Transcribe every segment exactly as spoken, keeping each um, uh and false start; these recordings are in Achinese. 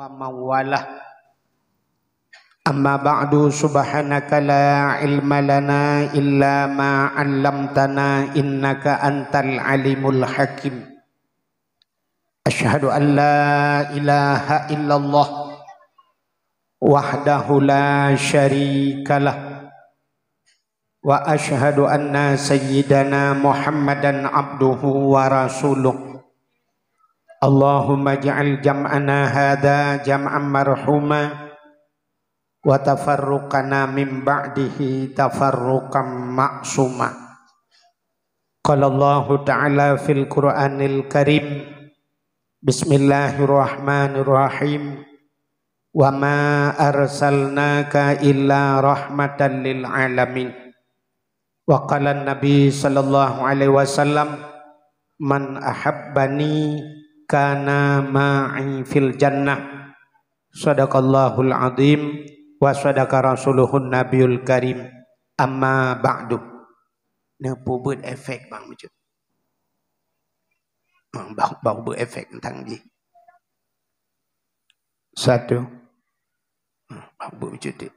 wa mawalah. Amma ba'du, subhanaka la ilma lana illa ma 'allamtana innaka antal alimul hakim. Asyhadu an la ilaha illallah wahdahu la syarikalah. Wa asyhadu anna sayyidana Muhammadan abduhu wa rasuluh. Allahumma ij'al jam'ana hadza jam'an marhuma wa tafarruqana min ba'dihi tafarruqan ma'suma. Qala Allahu ta'ala fil Qur'anil Karim, bismillahirrahmanirrahim. Wa ma arsalnaka illa rahmatan lil alamin. Wa qala Nabi sallallahu alaihi wasallam, "Man ahabbani kana ma'i fil jannah." Sadaqallahul azim wa sadaqa rasuluhun nabiyul karim. Amma ba'du. Neupeubuet efek bang meucut. Bang, bang, bang buet efek tentang jih. Satu. Bang buet meucut.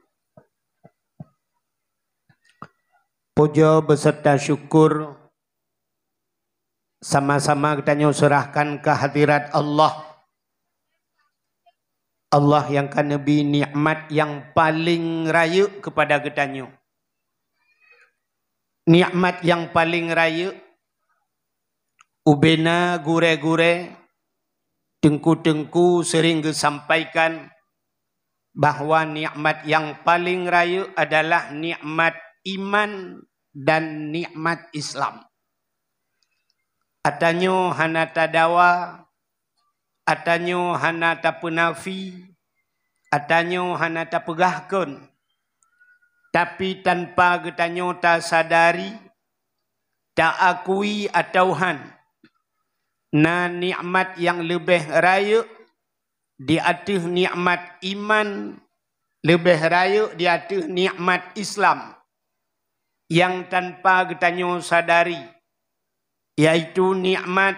Puja beserta syukur sama-sama geutanyoe serahkan ke hadirat Allah. Allah nyang ka neubri nikmat nyang paleng rayeuk keupada geutanyoe. Nikmat nyang paleng rayeuk, ubena gurée-gurée, teungku-teungku sering geusampaikan bahwa nikmat nyang paleng rayeuk adalah nikmat iman dan nikmat Islam. Atanyoe hana tadawa, atanyoe hana tapeunafi, atanyoe hana tapeugah kon. Tapi tanpa geutanyoe tasadari, taakui atawa hán, na nikmat nyang leubeh rayeuk di ateueh nikmat iman, leubeh rayeuk di ateueh nikmat Islam, nyang tanpa geutanyoe sadari, yaitu nikmat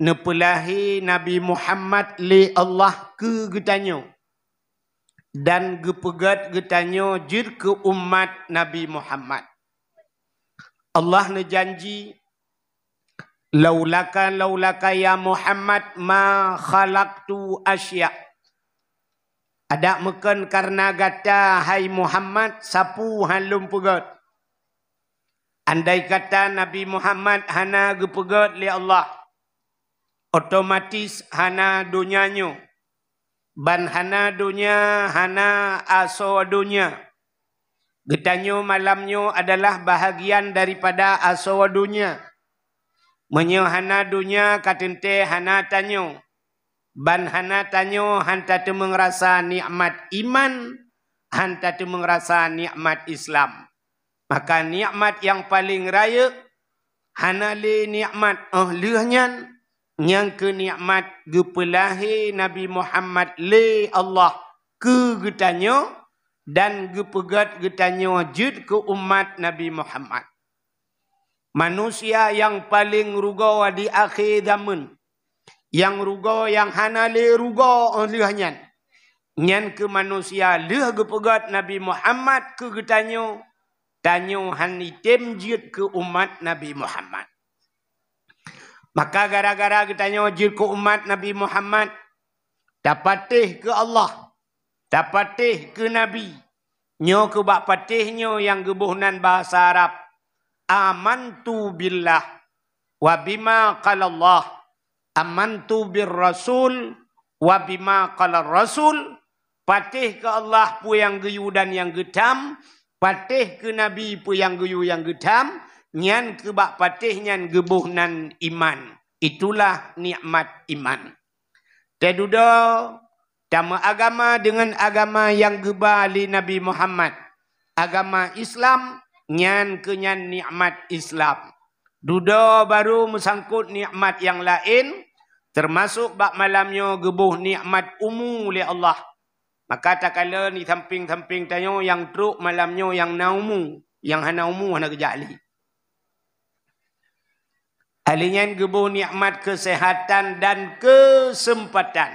neupeulahé Nabi Muhammad lé Allah keu geutanyoe dan geupeugét geutanyoe jeuet keu umat Nabi Muhammad. Allah neujanji, "Laulaka, laulaka ya Muhammad ma khalaqtu asya." Adak meukon kareuna gata, hai Muhammad, sapeue hán lôn peugét. Andai kata Nabi Muhammad hana geupeugét lé Allah, otomatis hana donya nyoe. Ban hana donya, hana asoe donya. Geutanyoe malam nyoe adalah bahagian daripada asoe donya. Meunyoe hana donya, ka teuntée hana tanyoe. Ban hana tanyoe hán tateumeung rasa nikmat iman, hán tateumeung rasa nikmat Islam. Maka nikmat nyang paleng rayeuk hana lé nikmat óh lheueh nyan, nyang keu nikmat geupeulahé Nabi Muhammad lé Allah keu geutanyoe dan geupeugét geutanyoe jeuet keu umat Nabi Muhammad. Manusia nyang paleng rugoe di akhé zameun, nyang rugoe nyang hana lé rugoe óh lheueh nyan, nyan keuh manusia lheueh geupeugét Nabi Muhammad keu geutanyoe, tanyoe hán item jeuet keu umat Nabi Muhammad. Maka gara-gara geutanyoe jeuet keu umat Nabi Muhammad, tapatéh keu Allah, tapatéh keu Nabi. Nyoe keuh bak patéh nyoe nyang geuboh nan bahasa Arab, "Amantu billah wa bima qalallah, amantu bir rasul wa bima qalar rasul." Patéh keu Allah peue nyang geuyue dan nyang geutham, patéh keu Nabi peue nyang geuyue nyang geutham, nyan keuh bak patéh nyan geuboh nan iman. Itulah nikmat iman. Teududoe, tameuagama deungon agama nyang geuba lé Nabi Muhammad, agama Islam, nyan keuh nyan nikmat Islam. Dudoe barô meusangkot nikmat nyang laén, teumasok bak malam nyoe geuboh nikmat umu lé Allah. Maka takalon di sampéng-sampéng tanyoe nyang trok malam nyoe nyang na umu, nyang hana umu hana geujak lé. Ahli nyan geuboh nikmat keuseuhatan dan keuseumpatan.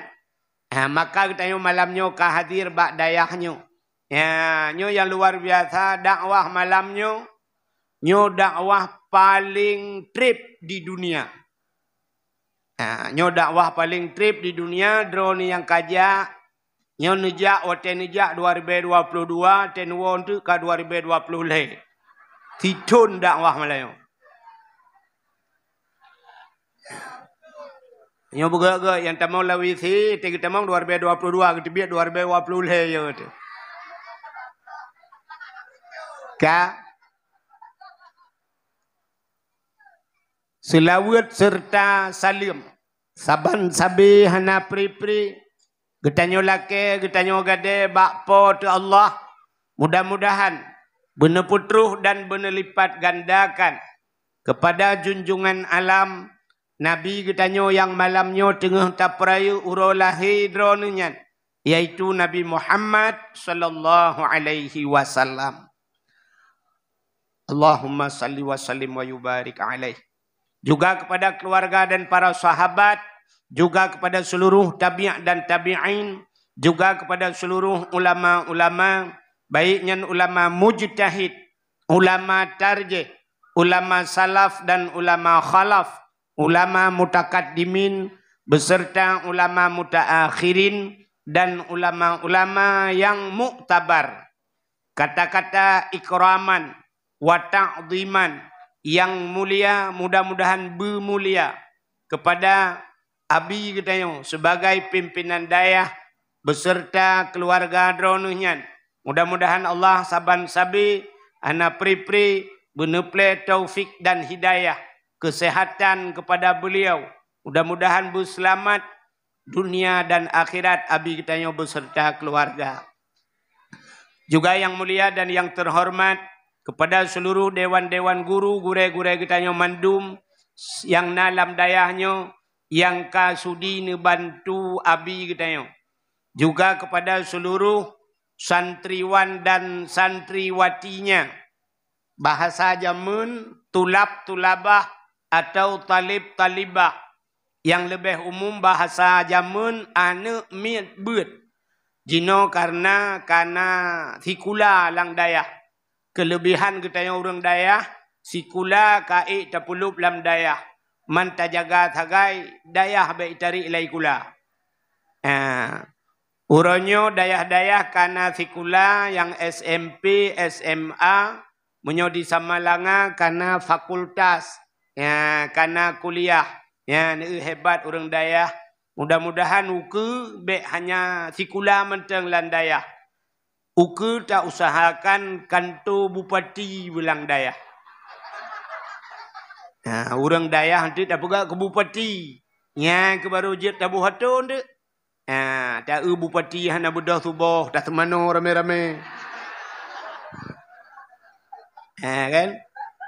Ha, maka geutanyoe malam nyoe ka hadir bak dayah nyoe. Ya, nyoe nyang luar biasa dakwah malam nyoe. Nyoe dakwah paleng treb di dunia. Ha, nyoe dakwah paleng treb di dunia, droeneuh nyang ka jak. Nyoe neujak, watée neujak dua ribu dua puluh dua, watée neuwoe eunteuk ka dua ribu dua puluh lhée. Sithon dakwah malam nyoe. Nyoe beugét-gét nyang tamong lam W C, watée geutamong dua ribu dua puluh dua, geuteubiet dua ribu dua puluh lhée nyoe teuh. Ka? Seulaweuet seureuta saleuem saban sabe hana pri-pri geutanyoe lakée, geutanyoe gadée bak Po teu Allah. Mudah-mudahan beuneupeutroh dan beuneulipatgandakan keupada junjungan alam Nabi geutanyoe nyang malam nyoe teungoh tapeurayeuk uroe lahé droeneuh nyan, yaitu Nabi Muhammad sallallahu alaihi wasallam. Allahumma salli wa sallim wa yubarik alaih. Juga kepada keluarga dan para sahabat, juga kepada seluruh tabi' dan tabi'in, juga kepada seluruh ulama-ulama, baik nyan ulama mujtahid, ulama tarjih, ulama salaf dan ulama khalaf, ulama mutakaddimin, beserta ulama mutaakhirin dan ulama-ulama yang muktabar. Kata-kata ikraman wa ta'dhiman yang mulia, mudah-mudahan beumulia kepada Abi geutanyoe sebagai pimpinan dayah beserta keluarga droeneuh nyan. Mudah-mudahan Allah saban sabe hana pri-pri beuneuplée taufik dan hidayah, kesehatan kepada beliau. Mudah-mudahan beuseulamat dunia dan akhirat Abi geutanyoe beserta keluarga. Juga yang mulia dan yang terhormat kepada seluruh dewan-dewan guru, gurée-gurée geutanyoe mandum nyang na lam dayah nyoe nyang ka sudi neubantu Abi geutanyoe. Juga kepada seluruh santriwan dan santriwatinya. Bahasa jameun tulab-tulabah atau talib-talibah. Nyang leubeh umum bahasa jameun aneuëk miet beuet. Jinoe karena kana sikula lam dayah. Keuleubehan geutanyoe ureuëng dayah, sikula ka ék tapeulop lam dayah. Man tajaga sagai dayah bék tarék lé sikula. Ah, uroe nyoe dayah-dayah kana sikula nyang S M P, S M A, meunyoe di Samalanga kana fakultas, ya, kana kuliah. Ya, neu hebat ureuëng dayah. Mudah-mudahan ukeue bék hanya sikula mantong lam dayah. Ukeue ta usahakan kanto bupati beulang dayah. Nah, ureuëng dayah eunteuk tapeugah keu bupati. Nyan keuh barô jeuet taboh atô eunteuk. Nah, ta-eu bupati hana beudôh tuboh, taseumanoe ramé-ramé. Ha, kan?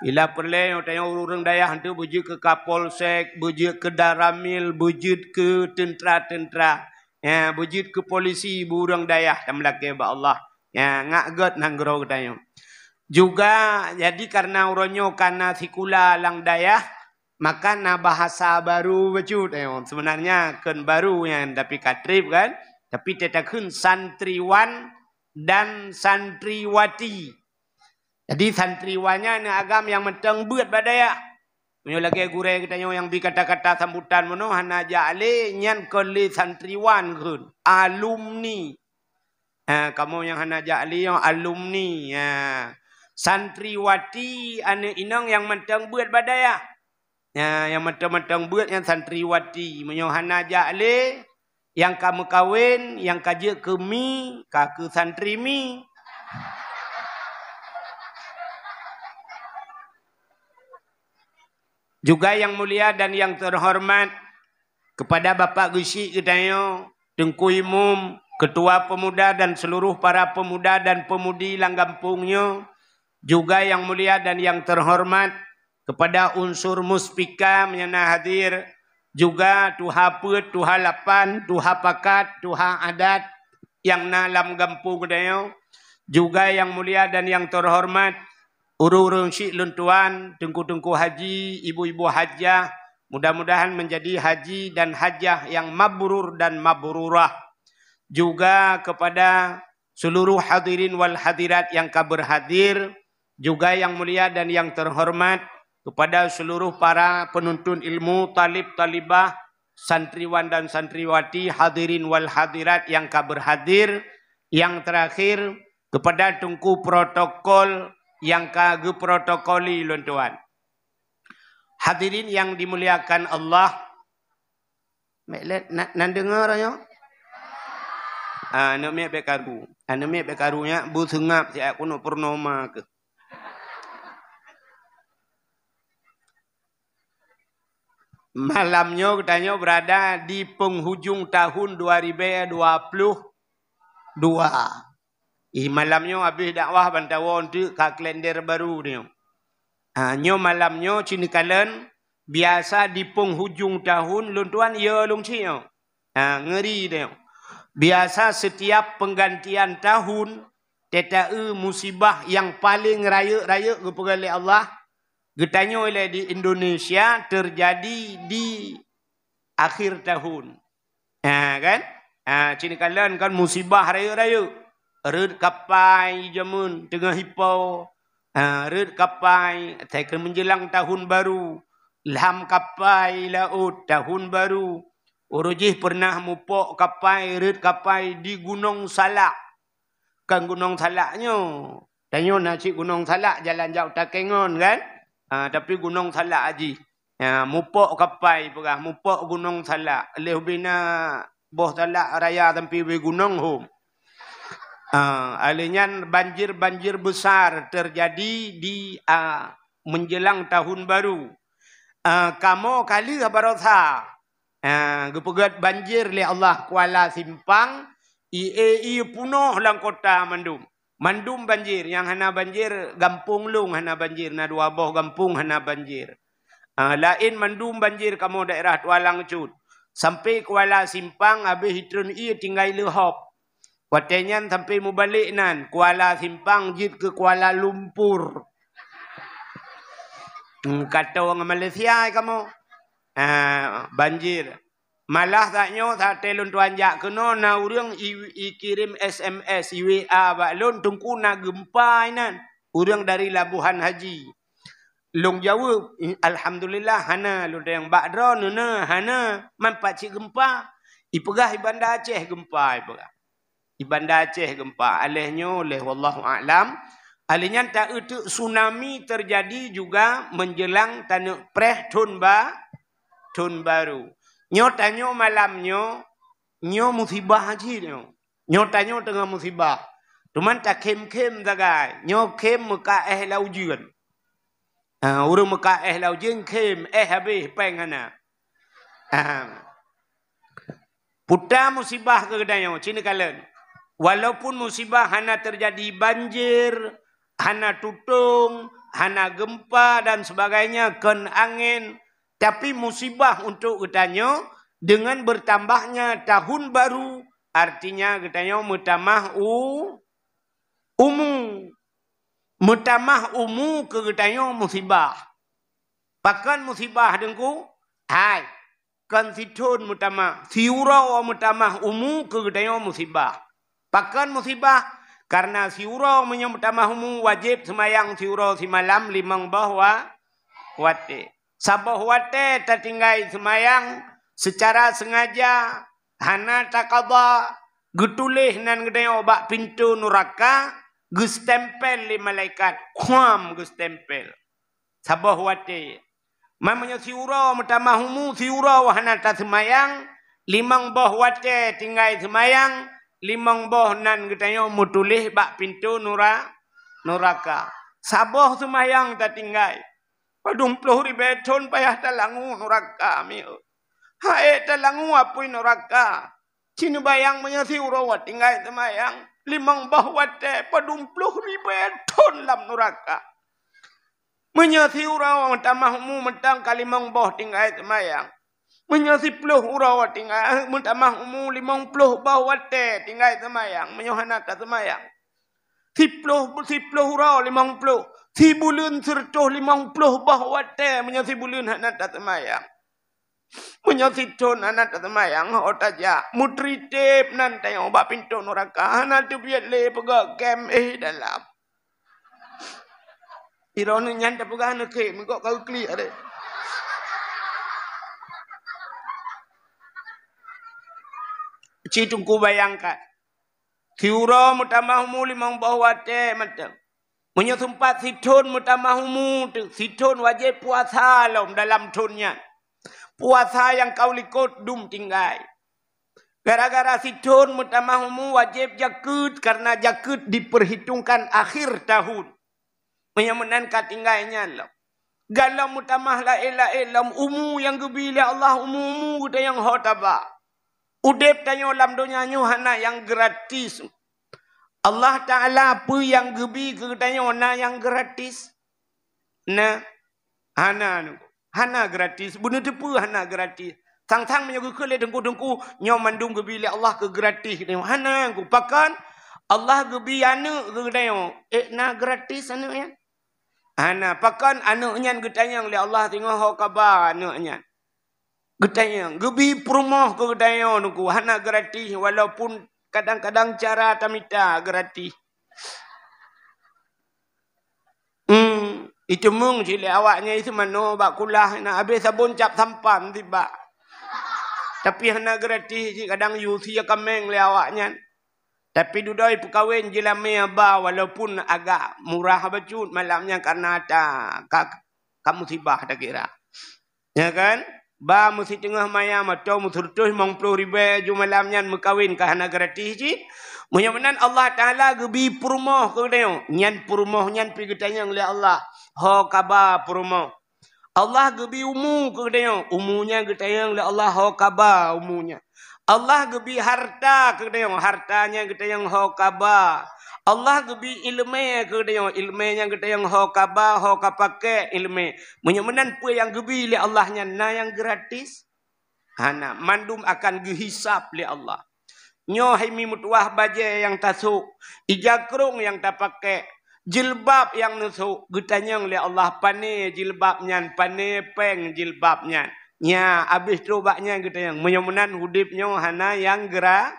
Bila peureulée tanyoe ureuëng dayah eunteuk beujeuet keu Kapolsek, beujeuet keu Danramil, beujeuet keu teuntra-teuntra. Ya, beujeuet keu polisi, beu ureuëng dayah tameulakée bak Allah. Ya, ngak gét nanggroe geutanyoe. Juga, jadi karena uroe nyoe kana sikula lam dayah, maka na bahasa baru bacut. Eh, sebenarnya kon baru nyan, tapi ka treb kan. Tapi teutakheun santriwan dan santriwati. Jadi santriwan nyan na agam nyang mantong beuet bak dayah. Meunyoe lagée gurée geutanyoe nyang bi kata-kata sambutan meunoe hana jak lé, nyan kon lé santriwan kheun, alumni. Ha, kamoe nyang hana jak lé nyoe alumni. Ha. Santriwati aneuëk inong nyang mantong beuet bak dayah. Ya, nyang mantong-mantong beuet nyan santriwati. Meunyoe hana jak lé, nyang ka meukawen, nyang ka jeuet keu mi, ka keu santri mi. Juga yang mulia dan yang terhormat kepada Bapak Geuchik geutanyoe, Teungku Imum, Ketua Pemuda dan seluruh para pemuda dan pemudi lam gampông nyoe, juga yang mulia dan yang terhormat kepada unsur muspika nyang na hadir, juga tuha peuet, tuha lapan, tuha pakat, tuha adat nyang na lam gampông geutanyoe, juga yang mulia dan yang terhormat ureuëng-ureuëng syik lôn tuan, teungku-teungku haji, ibu-ibu hajah, mudah-mudahan menjadi haji dan hajah yang mabrur dan mabrurah. juga kepada seluruh hadirin wal hadirat yang ka berhadir, juga yang mulia dan yang terhormat, kepada seluruh para penuntut ilmu, talib-talibah, santriwan dan santriwati, hadirin wal hadirat yang ka berhadir, yang terakhir, kepada Teungku protokol yang ka geuprotokoli lôn tuan. Hadirin yang dimuliakan Allah, Mek lét na, nan deungoe nyoe? Ah, aneuk miet bék karu. Aneuk miet bék karu nyak beuseungab siat keuneuk purnoma keuh. Malam nyoe geutanyoe berada di penghujung tahun dua ribu dua puluh dua. Ih, malam nyoe habéh dakwah ban tawoe teuk ka kalender baru nyoe. Ha, nyoe malam nyoe cit neukalon biasa di penghujung tahun lôn tuan ya lôn cit nyoe. Ha, ngeri nyoe. Biasa setiap penggantian tahun, tetapi musibah yang paling rayeuk-rayeuk geupeugah lé Allah, geutanyoe lé di Indonesia terjadi di akhir tahun. Ha, kan? Ha, cit neukalon kan musibah rayeuk-rayeuk. Rhot kapai jameun teungoh ipo. Ha, rhot kapai, asai keu menjelang tahun baru. Lam kapai laôt tahun baru. Uroe jih pernah mupok kapai, rhot kapai di Gunong Salak. Kan Gunong Salak nyoe. Tanyoe na cit Gunong Salak jalan jak u Takengon kan? Ha, tapi Gunong Salak jih. Ha, mupok kapai peugah, mupok Gunong Salak. Lheuh bina boh salak raya sampai ubé gunong hom. Ha, alèh nyan banjir-banjir besar terjadi di, a, menjelang tahun baru. A, kamoe ka lheuh baroesa. Ha, geupeugét banjir lé Allah Kuala Simpang, ié-ié punoh lam kota mandum. Mandum banjir, nyang hana banjir gampông lôn hana banjir, na dua boh gampông hana banjir. Ha, laén mandum banjir kamoe daerah Tualang Cut. Sampai Kuala Simpang habéh itreun ié tinggai leuhop. Watèe nyan sampai mubalek nan, Kuala Simpang jeuet keu Kuala Lumpur. Hmm, ka toe ngon Malaysia kamoe. Ha, banjir. Malah saat nyoe, saat lôn tuan jak keunoe, na ureueng i, ikirém S M S, i W A bak lôn, "Teungku, na gempa inan." Ureueng dari Labuhan Haji. Lôn jaweueb, "Alhamdulillah, hana." Lôn tanyong, "Bak droeneuh na?" "Hana." "Man pat cit gempa?" "Ipeugah i Banda Aceh gempa," ipeugah. Di Banda Aceh gempa. Alèh nyoe lé wallahu a'lam. Alèh nyan taeu teuk tsunami terjadi juga menjelang taneuk preh thon ba-, thon baru. Nyoe tanyoe malam nyoe, nyoe musibah cit nyoe. Nyoe tanyoe teungoh musibah. Cuman takhém-khém sagai. Nyoe khém meuka éh lam ujeuen. Ha, ureueng meuka éh lam ujeuen khém, éh habéh, péng hana. Ha. Peue musibah keu geutanyoe, cit neukalon. Walaupun musibah hana terjadi banjir, hana tutong, hana gempa dan sebagainya, kon angén, tapi musibah untuk geutanyoe dengan bertambahnya tahun baru, artinya geutanyoe meutamah u-, umu. Meutamah umu keu geutanyoe musibah. Pakon musibah, Teungku? Hai, kon sithon meutamah, siuroe meutamah umu keu geutanyoe musibah. Pakon musibah? Karena siuroe meunyoe meutamah umu wajéb seumayang siuroe simalam limong boh wa-, watèe. Saboh watèe tatinggai seumayang seucara seungaja, hana takada, geutuléh nan geutanyoe bak pintoe nuraka, geustempel lé malaikat, khuam geustempel. Saboh watèe. Man meunyoe siuroe meutamah umu, siuroe hana taseumayang, limong boh watèe tinggai seumayang, limong boh nan geutanyoe meutuléh bak pintoe nura-, nuraka. Saboh seumayang tatinggai. Padum ploh ribèe thon payah talangue nuraka, miet. Hai talangue apui nuraka. Cit neubayang meunyoe siuroe tinggai seumayang, limong boh watèe padum ploh ribèe thon lam nuraka. Meunyoe siuroe meutamah umu mantong ka limong boh tinggai seumayang. Meunyoe siploh uroe tinggai, meutamah umu limong ploh boh watèe tinggai seumayang, meunyoe hana taseumayang. Siploh, siploh uroe limong ploh, sibuleuen sireutôh limong ploh boh watèe meunyoe sibuleuen hana taseumayang. Nyoe sithon hana taseumayang ho tajak. Meuteriteb nan tanyoe bak pintoe nuraka. Hana teubiet lé peugah kem eh dalam. Iroh nyan tapeugah neukhém, kok ka geuklik deh. Ci Teungku bayangkan. Siuroe meutamah umu limong boh watée mantong. Meunyoe seumpat sithon meutamah umu teuh, sithon wajéb puasa lom dalam thon nyan. Puasa nyang ka u likot dum tinggai. Gara-gara sithon meutamah umu wajéb jakeuet, karena jakeuet diperhitungkan akhir tahun. Meunyoe meunan ka tinggai nyan lom. Galom meutamah laén-laén lom umu nyang geubi lé Allah, umu-umu geutanyoe ho taba. Udeb tanyoe lam donya nyoe hana nyang gratis. Allah Taala peue nyang geubi keu geutanyoe na nyang gratis? Na, hana. Hana gratis. Beuneuteupeu hana gratis. Sang-sang meunyoe geukheun lé teungku-teungku, nyoe mandum geubi lé Allah keu gratis. Hana, Teungku. Pakon? Allah geubi aneuëk keu geutanyoe. Eh, na gratis aneuëk nyan? Hana. Pakon aneuëk nyan geutanyong lé Allah singoh ho kaba aneuëk nyan? Geutanyong. Geubi peurumoh keu geutanyoe, Teungku. Hana gratis, walaupun kadang-kadang cara tamita gratis. Hmm, iteumeung cit lé awaknyan isi manoe bak kulah, na habéh sabon cap sampan sibak. Tapi hana gratis cit, kadang yue sie kaméng lé awaknyan. Tapi dudoe peukawen jilamé ba, walaupun agak murah bacut malam nyan, karena ata ka, ka musibah takira. Ya kan? Ba meusiteungoh maya mantong, meuseureutôh limong ploh ribée ju malam nyan meukawen ka hana gratis cit. Meunyoe meunan Allah Taala geubi peurumoh keu geutanyoe, nyan peurumoh nyan pih geutanyong lé Allah ho kaba peurumoh. Allah geubi umu keu geutanyoe, umu nyan geutanyong lé Allah ho kaba umu nyan. Allah geubi harta keu geutanyoe, harta nyan geutanyong ho kaba. Allah geubi iéleumé keu geutanyoe, iéleumé nyan geutanyong ho kaba, ho ka pakék iéleumé. Meunyoe meunan peue nyang geubi lé Allah nyan na nyang gratis? Hana, mandum akan geuhisab lé Allah. Nyoe hai mi meutuwah bajée nyang tasôk, ija krông nyang tapakék, jilbab nyang neusôk, geutanyong lé Allah, pané jilbab nyan, pané péng jilbab nyan. Nya, abéh trok bak nyan geutanyong. Meunyoe meunan udeb nyoe hana nyang gra-,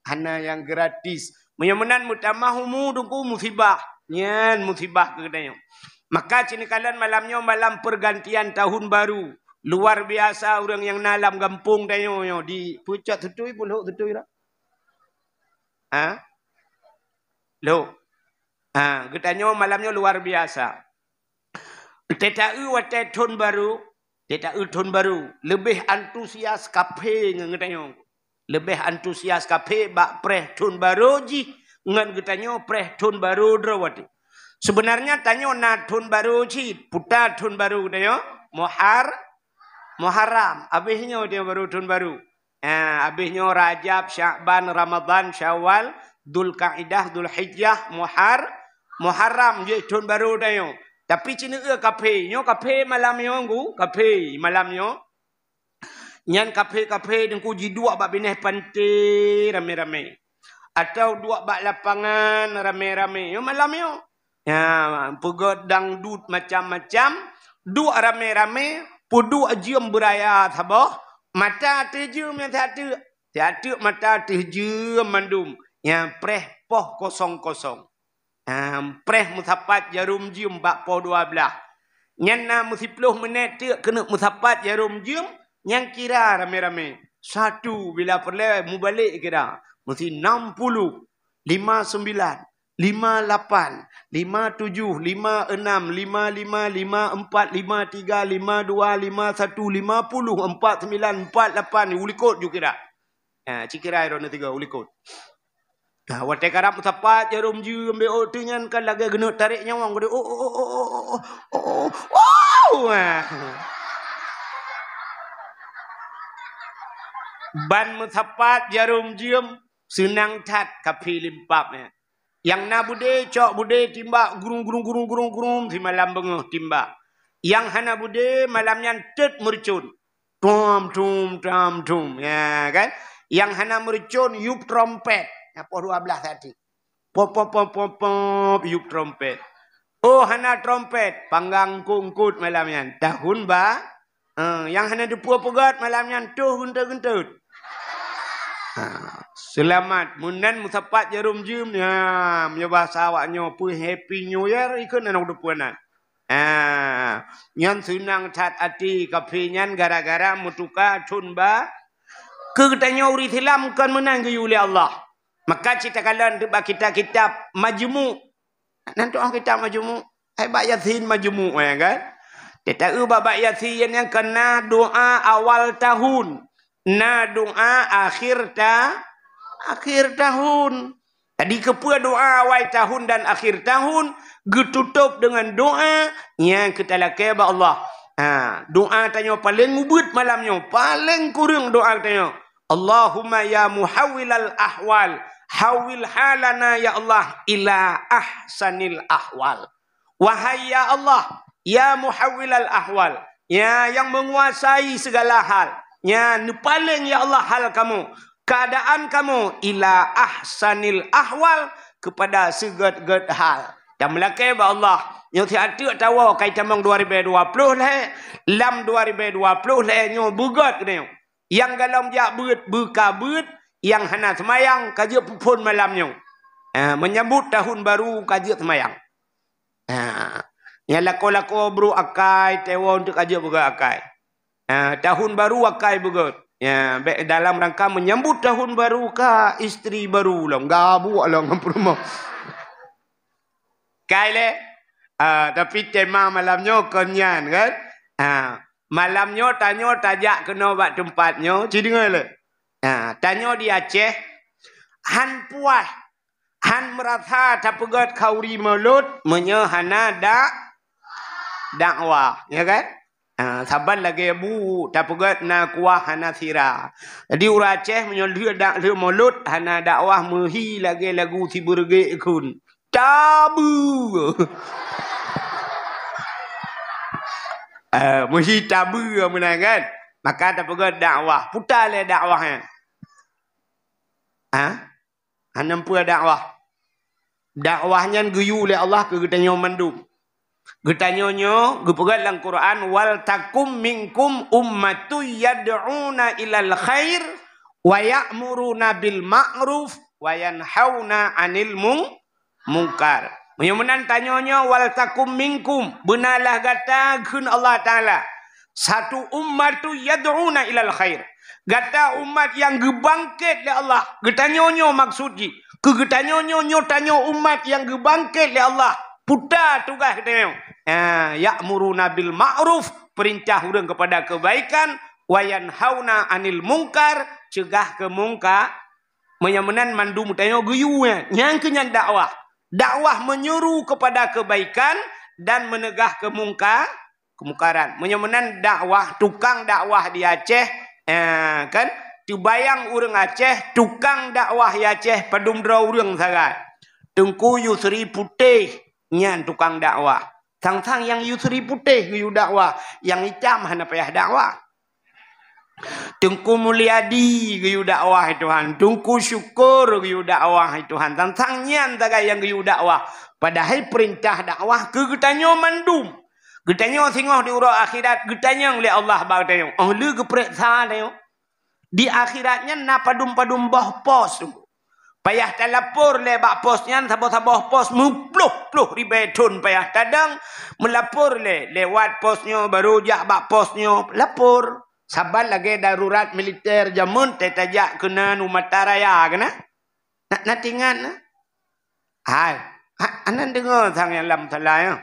hana nyang gratis. Meunyoe meunan meutamah umu Teungku musibah. Nyan musibah keu geutanyoe. Maka ci neukalon malam nyoe malam pergantian tahun baru. Luar biasa ureuëng nyang na lam gampông tanyoe nyoe di Pucok Tutui, Pulhok Tutui dah. Ha? Lhok. Ha, geutanyoe malam nyoe luar biasa. Teuta-eu watée thon baru, teuta-eu thon baru, leubeh antusias kaphé ngon geutanyoe. Leubeh antusias kaphé bak preh thon baru jih ngon geutanyoe preh thon baru droe watée. Seubeunarnya tanyoe na thon baru cit, puta thon baru geutanyoe, Muhar-, Muharram. Abéh nyoe tanyoe baru thon baru. Ha, abéh nyoe Rajab, Syakban, Ramadhan, Syawal, Dzulkaidah, Dzulhijjah, Muhar-, Muharram jih thon baru tanyoe. Tapi ci neueu kaphé, nyoe kaphé malam nyoe, Teungku, kaphé malam nyoe. Nyan kaphé-kaphé Teungku jiduek bak binéh panté ramé-ramé. Atau duek bak lapangan ramé-ramé. Nyoe malam nyoe. Ya, peugét dangdut macam-macam, duek ramé-ramé, peuduek jeuem beuraya saboh, mata ateueh jeuem nyang siat teuk, siat teuk mata ateueh jeuem mandum, nyang preh poh kosong-kosong. Ha, preh meusapat jarom jeuem bak poh dua blaih. Nyan na meusiploh minét teuk keuneuk meusapat jarom jeuem, nyang kira ramé-ramé. Satu, bila peureulée mubalek kira, meusi enam puluh, lima sembilan, lima lapan, lima tujuh, lima enam, lima lima, lima empat, lima tiga, lima dua, lima satu, lima puluh, empat sembilan, empat lapan, u likot ju kira. Ha, ci kira droeneuh tiga u likot. Ha, watée karab meusapat jarom jeuem B O T nyan kan lagée geuneuk tarek nyawöng geude. Oh, oh, oh, oh, oh, oh, oh, oh, oh. Ha. Ban meusapat jarom jeuem seunang that kaphé limpab nyan. Nyang na beudé, cok beudé, timbak, gurung, gurung, gurung, gurung, gurung, simalam beungoh timbak. Nyang hana beudé, malam nyan teut meureucon. Tum, tum, tum, tum. Ya, kan? Nyang hana meureucon, yup trompet. Nyang poh dua blaih tadi. Pop, pop, pop, pop, pop, yup trompet. Oh, hana trompet. Panggang kungkut malam nyan. Tahun ba-, Ha, nyang hana teupeu peugét malam nyan toh geunteut-geunteut. Ha, seulamat. Meunan meusapat jarom jeuem, ya, meunyoe bahasa awak nyoe, peue Happy New Year, ikheun aneuk teupeu nan. Ha, nyan seunang that até kafé nyan gara-gara meutuka thon ba-, keu geutanyoe ureueng Islam kon meunan geuyue lé Allah. Maka cit takalon bak kitab-kitab Majmu'. Nan tu'oh kitab Majmu'. Hai bak Yasin Majmu', ya kan? Teuta bak, bak Yasin nyan kan na doa awal tahun. Na doa akhir ta-, akhir tahun. Jadi, keupeue doa awai tahun dan akhir tahun geututôp deungon doa nyang keu talakée bak Allah. Ha, doa tanyoe paleng ubit malam nyoe, paleng kureueng doa tanyoe. Allahumma ya muhawwilal ahwal, hawwil halana ya Allah ila ahsanil ahwal. Wahai ya Allah, ya muhawwilal ahwal, ya nyang menguasai segala hal, ya neupaleng ya Allah hal kamoe, keadaan kamoe ila ahsanil ahwal, kepada seugét-gét hal. Dan meulakée bak Allah, nyoe siat teuk tawoe kai tamong dua ribée dua ploh lhée, lam dua ribée dua ploh lhée nyoe beugét keunoe. Nyang golom jak beuet, beuka beuet, nyang hana seumayang ka jeuet peuphon malam nyoe. Ha, menyambut tahun baru ka jeuet seumayang. Ha, nyang lakoe-lakoe brôk akai, teuwoe teuk ka jeuet beugét akai. Ha, tahun baru akai beugét. Ya, bék dalam rangka menyambut tahun baru ka istri baru lom, gabuek lom ngon peurumoh. Kai lé? Ah, tapi tema malam nyoe kon nyan kan? Ah, malam nyoe tanyoe tajak keunoe bak teumpat nyoe, ci deungoe lé. Ah, tanyoe di Aceh, han puas, han meurasa tapeugét khauri mulod meunyoe hana dak-, dakwah, ya kan? Ah, saban lagée bu tapeugét na kuah hana sira. Jadi ureueng Aceh meunyoe lheueh dak-, lheueh mulod hana dakwah meuhi lagée lagu sibeureuge kheun. Tabeue. Eh, meusi tabeue meunan kan? Maka tapeugét dakwah. Puta lé dakwah nyan. Ha? Hana peue dakwah. Dakwah nyan geuyue lé Allah keu geutanyoe mandum. Geutanyoe nyoe geupeugét lam Quran, "Wal takum minkum ummatun yad'una ilal khair wa ya'muruna bil ma'ruf wa yanhauna 'anil mung-, mungkar." Meunyoe meunan tanyoe nyoe, "Wal takum minkum," beunalah gata kheun Allah Taala, "satu ummatun yad'una ilal khair." Gata umat nyang geubangket lé Allah. Geutanyoe nyoe maksud jih. Keu geutanyoe nyoe, nyoe tanyoe umat nyang geubangket lé Allah. Puta tugaih geutanyoe. Ha, ya'muruna bil ma'ruf, peurintah ureueng keupada keubaikan, wa yanhauna 'anil mungkar, ceugah keu mungka-, Meunyoe meunan mandum tanyoe geuyue nyan. Nyang keu nyan dakwah. Dakwah meunyeuru keupada keubaikan dan meuneugah keumungka-, keumungkaran. Meunyoe meunan dakwah, tukang dakwah di Aceh, eh, kan? Teubayang ureueng Aceh, tukang dakwah di Aceh padum droe ureueng sagai. Teungku Yusri Putéh nyan tukang dakwah. Sang-sang nyang Yusri Putéh geuyue dakwah, nyang itam hana payah dakwah. Teungku Mulyadi geuyue dakwah, hai Tuhan. Teungku Syukur geuyue dakwah, hai Tuhan. Sang-sang nyan sagai nyang geuyue dakwah. Padahai peurintah dakwah keu geutanyoe mandum. Geutanyoe singoh di uroe akhirat geutanyong lé Allah bak geutanyoe. Óh lheueh geupareksa tanyoe. Di akhirat nyan na padum-padum boh pos. Payah talapor lé bak pos nyan, saboh-saboh pos meuploh-ploh ribée thon payah tadong, meulapor lé, lewat pos nyoe, baru jak bak pos nyoe, lapor. Saban lagée darurat militer jameun, teuh tajak keunan u Mataraya keunan. Na, na teuingat na? Hai, ha, aneuk deungoe sang nyang lam salah nyoe.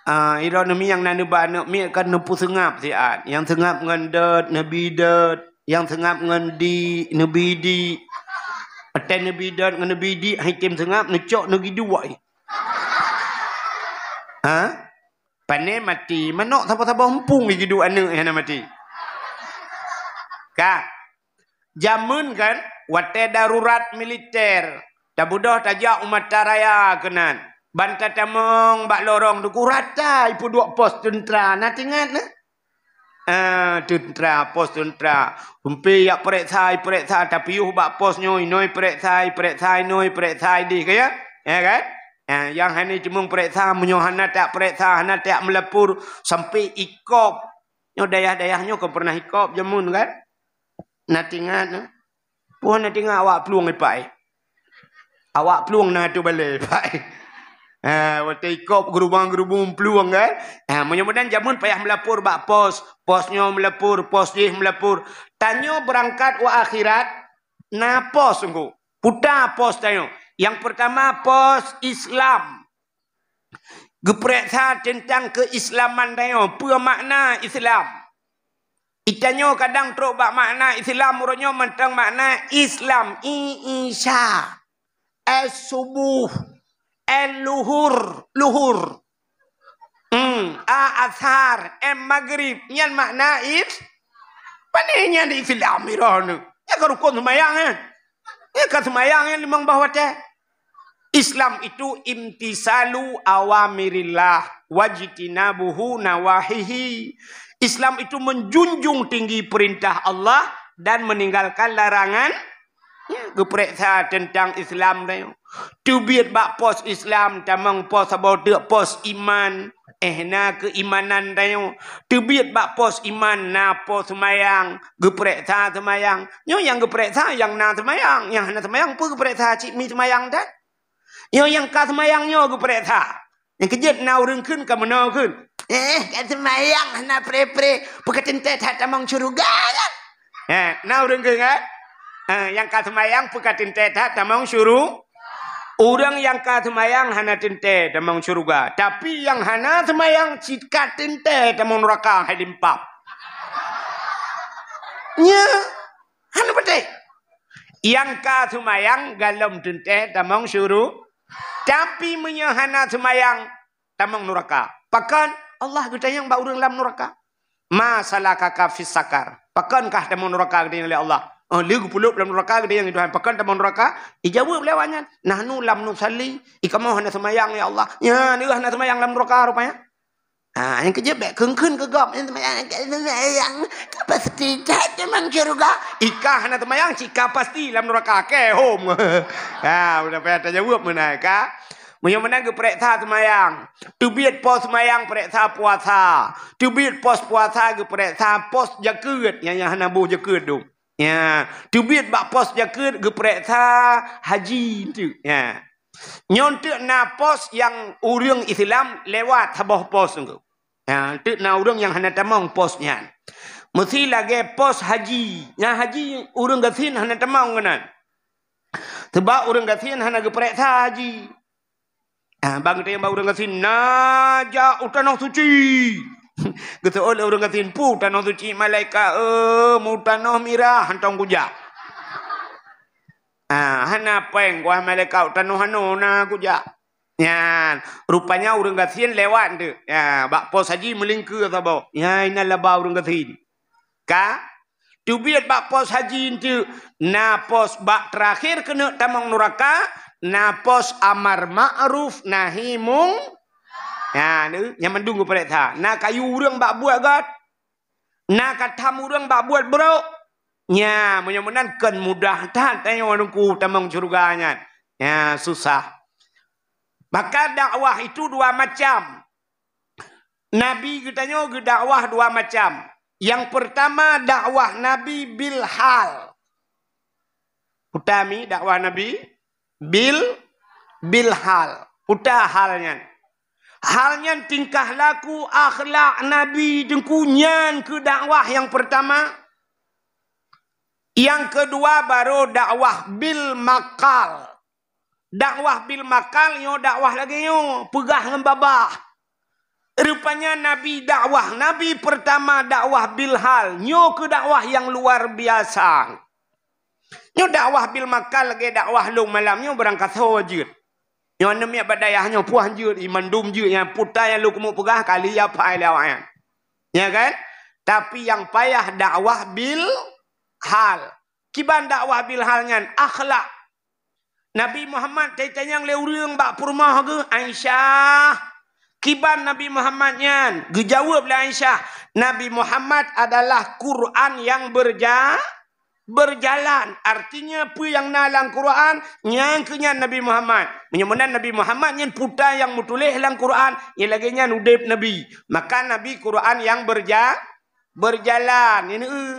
Ah, droeneuh mieng na neuba aneuk miet kan neupeuseungab siat. Nyang seungab ngon dot, neubi dot. Nyang seungab ngon di, neubi di. Watée neubi dot ngon neubi di, hai tem seungab, neucok neugiduek. Ha? Pane maté, manök saboh-saboh eumpung giduek aneuk hana maté. Ka. Jameun kan, watée darurat militer, tabeudôh tajak u Mataraya keunan. Ban tatamong bak lorong teungku rata ipeuduek pos teuntra, na teuingat na? Ah, teuntra, pos teuntra. Sampai jak pareksa, ipareksa, tapiôh bak pos nyoe, inoe ipareksa, ipareksa inoe, ipareksa ideh, ka ya? Ya kan? Ah, nyang hana cuma pareksa, meunyoe hana tak pareksa, hana tak meulapor, sampai ikop Nyoe dayah-dayah nyoe kon pernah ikop jameun kan? Na tingat, na? Puhan na tingat awak plueng ipai. Awak plueng na tu balai ipai. Ha, watèe ikop gerubang-gerubung plueng kan? Ha, mudah-mudahan jameun payah melapor bak pos. Pos nyoe melapor, pos jih melapor. Tanyoe berangkat u akhirat, na pos sungguh. Puta pos tanyoe. Yang pertama pos Islam. Geupeuriksa teuntang keuislaman tanyoe, peue makna Islam. Itanyoe kadang trok bak makna Islam, uroe nyoe mantong makna Islam, i Isa, es subuh, es luhur, luhur. Hmm, a asar, em magrib, nyan makna is. Pane nyan Islam iroh nyoe. Nyan ka rukon seumayang, eh. Nyan ka seumayang, eh, limong boh watèe. Islam itu imtisalu awamirillah wajtinabuhu nawahihi. Islam itu menjunjung tinggi perintah Allah dan meninggalkan larangan. Ya, geupeuriksa teuntang Islam tanyoe. Teubiet bak pos Islam, tamong pos saboh teuk pos iman. Eh, na keuimanan tanyoe. Teubiet bak pos iman, na pos seumayang. Geupeuriksa seumayang. Nyoe nyang geupeuriksa nyang na seumayang. Nyang hana seumayang peue geupeuriksa, cit mi seumayang that. Nyoe nyang ka seumayang nyoe geupeuriksa. Nyang keujeuet na ureueng kheun ka meunoe kheun. Eh, ka seumayang hana pre-pre, peue ka teuntèe that tamong syeuruga kan? Eh, na ureueng kheun kan? Eh, nyang ka seumayang peue ka teuntèe that tamong syuru-, ureueng nyang ka seumayang hana teuntèe tamong syeuruga, tapi nyang hana seumayang cit ka teuntèe tamong nuraka hai limpam. Nyoe. Hana patéh. Nyang ka seumayang galom teuntèe tamong syuru-, tapi meunyoe hana seumayang, tamong nuraka. Pakon? Allah geutanyong bak ureueng lam nuraka. "Ma salakaka fis sakar?" Pakon kah tamong nuraka geutanyong lé Allah? Oh, lé geupeuleub lam nuraka geutanyong lé Tuhan. Pakon tamong nuraka? Ijaweueb lé awaknyan, "Nahnu lam nusalli." Ikamoe hana seumayang, ya Allah. Nyan, hana seumayang lam nuraka rupanya. Ha, nyang keujeuet bèk kheun-kheun keu gob, nyang seumayang, nyang ka pasti that tamong syeuruga. Ika hana seumayang, cit ka pasti lam nuraka, kèe hom. Ha, udah payah tajaweueb meunan ka. Meunyoe meunan geupeuriksa seumayang. Teubiet pos seumayang peuriksa puasa. Teubiet pos puasa geupeuriksa pos jakeuet, nyang, nyang hana boh jakeuet dum. Ya, teubiet bak pos jakeuet geupeuriksa haji enteuk. Ya. Nyoe enteuk na pos nyang ureueng Islam lewat saboh pos nyoe. Ya, enteuk na ureueng nyang hana tamong pos nyan. Meusi lagèe pos haji. Nyang haji ureueng gasien hana tamong keunan. Sabab ureueng gasien hana geupeuriksa haji. Ah, bang teuh bak ureueng gasien, "Na jak u Tanoh Suci." Geuseuôt lé ureueng gasien, "Peue Tanoh Suci, malaikat, eh, mu Tanoh Mirah, hantom kujak." Ah, hana péng, wahai malaikat, u tanoh hano na kujak. Nyan, rupanya ureueng gasien lewat tu. Ya, bak pos haji meulingkeu saboh. Ya, inan laba ureueng gasien. Ka? Teubiet bak pos haji enteuk, na pos bak teurakhir keuneuk tamong nuraka, na pos amar ma'ruf nahi mung-, nyan, nyang mandum geupeuriksa. Na kayue ureueng bak buet gét, na katham ureueng bak buet brok. Nya, meunyoe meunan kon mudah that tanyoe Teungku tamong syeuruga nyan. Nya, susah. Maka dakwah itu dua macam. Nabi geutanyoe geudakwah dua macam. Nyang peurtama dakwah Nabi bil hal. Peutami dakwah Nabi bil, bil hal. Peue hal nyan? Hal nyan tingkah laku akhlak Nabi Teungku nyan keu dakwah nyang peurtama. Nyang keudua baru dakwah bil makal. Dakwah bil makal nyoe dakwah lagèe nyoe, peugah ngon babah. Rupanya Nabi dakwah, Nabi peurtama dakwah bil hal, nyoe keuh dakwah nyang luar biasa. Nyoe dakwah bil makal lagèe dakwah lôn malam nyoe barangkasoe jeuet. Nyoe aneuk miet bak dayah nyoe puih jeuet, i mandum jeuet nyang puta nyang lôn keumeung peugah kali ya pai lé awaknyan. Ya kan? Tapi nyang payah dakwah bil hal. Kiban dakwah bil hal nyan akhlak. Nabi Muhammad tanyong lé ureueng bak peurumoh geuh, Aisyah. Kiban Nabi Muhammad nyan? Geujaweueb lé Aisyah, Nabi Muhammad adalah Quran yang berja-, berjalan. Artinya, peue nyang na lam Quran, nyang keuh nyan Nabi Muhammad. Meunyoe meunan Nabi Muhammad nyan puta nyang meutuléh lam Quran, nyang lagèe nyan udép Nabi. Maka Nabi Quran yang berja-, Berjalan. Ini, eh.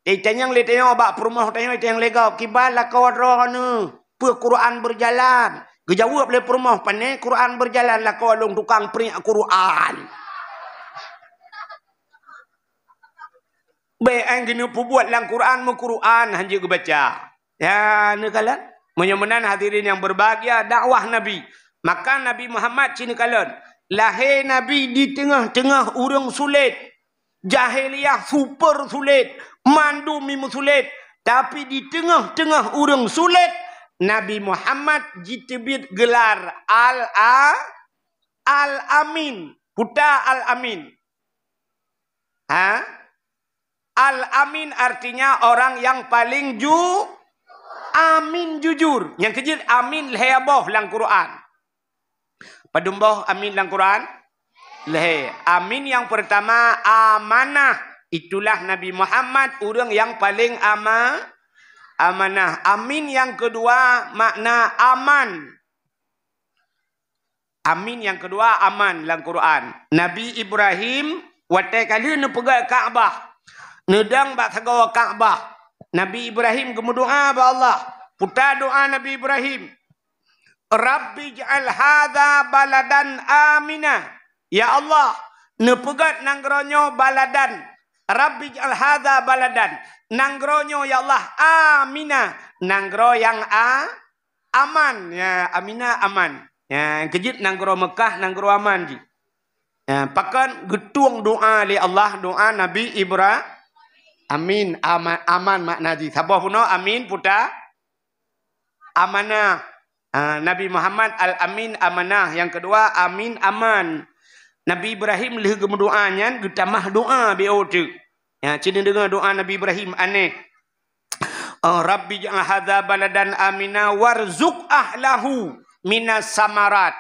Eh, tanyong lé tanyong bak peurumoh tanyong, tanyong lé gob, "Kiban lakoe droeneuh? Peue Quran berjalan?" Geujaweueb lé peurumoh, "Pane Quran berjalan, lakoe lôn tukang priek Quran." Bék ai geuneuk peubuet lam Quran, meu Quran hanjeuet geubaca. Ya, neukalon. Meunyoe meunan hadirin yang berbahagia, dakwah Nabi. Maka Nabi Muhammad ci neukalon. Lahé Nabi di teungoh-teungoh ureuëng sulet. Jahiliyah super sulet, mandum meusulet. Tapi di teungoh-teungoh ureuëng sulet, Nabi Muhammad jiteubiet geular Al-A-, Al-Amin. Puta Al-Amin. Ha? Al-Amin artinya orang yang paling ju-, amin, jujur. Nyang keujeuet amin lhée boh lam Quran. Padum boh amin lam Quran? Lhée. Amin yang pertama amanah. Itulah Nabi Muhammad ureuëng yang paling ama-, amanah. Amin yang kedua makna aman. Amin nyang keudua aman lam Quran. Nabi Ibrahim watée ka lheueh neupeugét Ka'bah, neudong bak sagoe Ka'bah, Nabi Ibrahim geumeudoá bak Allah. Puta doá Nabi Ibrahim, "Rabbi ij'al hadza baladan amina." Ya Allah, neupeugét nanggroe nyoe baladan. "Rabbi ij'al hadza baladan." Nanggroe nyoe ya Allah amina, nanggroe nyang a-, aman. Ya, amina aman. Ya, keujeuet nanggroe Meukah, nanggroe aman jih. Ya, pakon geutueng doá lé Allah, doá Nabi Ibra-, amin, ama-, aman makna jih. Saboh bunoe amin puta amanah. Ah, Nabi Muhammad al-Amin amanah. Nyang keudua amin aman. Nabi Ibrahim lheueh geumeudoá nyan geutamah doá B O T. Ya, ci neudeungoe doá Nabi Ibrahim aneh. Oh, "Rabbi ij'al hadza baladan amina warzuq ahlahu minas samarat."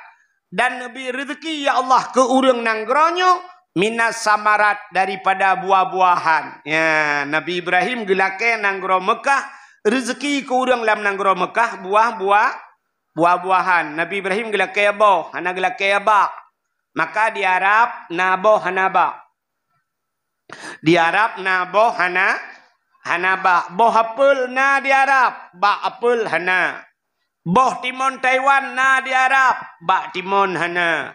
Dan neubri rezeki, ya Allah, keu ureuëng nanggroe nyoe minas samarat, daripada buah-buahan. Ya, Nabi Ibrahim geulakée nanggroe Meukah rezeki keu ureuëng lam nanggroe Meukah buah-buah, buah-buahan. Nabi Ibrahim geulakée boh, hana geulakée bak. Maka di Arab na boh hana bak. Di Arab na boh hana, hana bak. Boh apel na di Arab, bak apel hana. Boh timon Taiwan na di Arab, bak timon hana.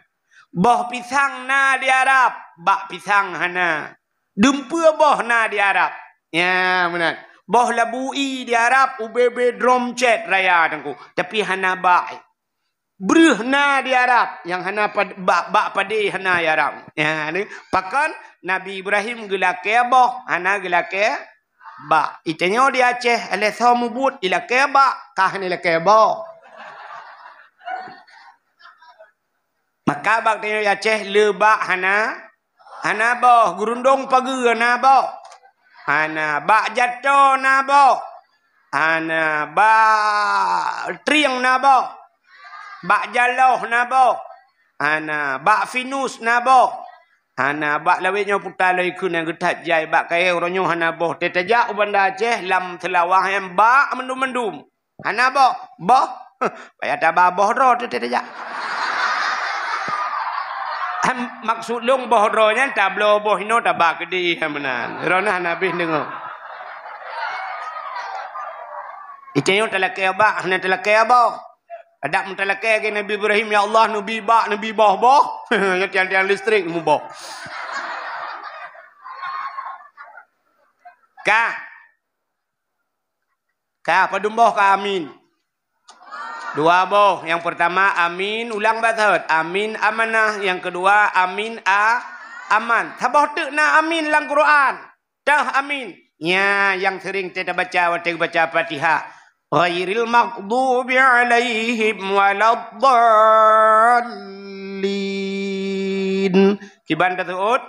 Boh pisang na di Arab, bak pisang hana. Dumpeue boh na di Arab. Ya, meunan. Boh labu ie di Arab, ubé-bé drom cét raya teungku, tapi hana bak. Breueh na di Arab, nyang hana pad-, bak, bak padé hana di Arab. Ya, ni. Pakon Nabi Ibrahim geulakée boh, hana geulakée bak. Itanyoe di Aceh, alah soe mubuet, ilakée bak, kah ni lakée boh. Maka bak tanyoe di Aceh, le bak hana, hana boh, geurundong pageue na boh. Hana, bak jato na boh. Hana, bak trieng na boh. Bak jaloh na boh. Hana, bak finus na boh. Hana, bak lawét nyoe puta loi kheun nyang geuthat jai bak kayée uroe nyoe hana boh. Teutajak u Banda Aceh lam Seulawah nyan bak mandum-mandum. Hana boh, boh. Payah taba boh droe teuh teuh jak. Hem, maksud lôn boh droe nyan tabloe boh inoe taba keudeh meunan. Droeneuh hana habéh deungoe. Itanyoe talakée bak, hana talakée boh. Adak meutalakée lagée Nabi Ibrahim, "Ya Allah, neubi bak, neubi boh-boh." Nyan tiang-tiang listrik muboh. Ka. Ka, padum boh ka amin? Dua boh. Nyang peurtama amin, ulang bak saut. Amin amanah. Nyang keudua amin a-, aman. Saboh teuk na amin lam Quran. Toh amin. Nya nyang seuring tabaca watée baca Fatihah. Ghairil maghdubi alaihim waladdallin. Kiban taseuôt?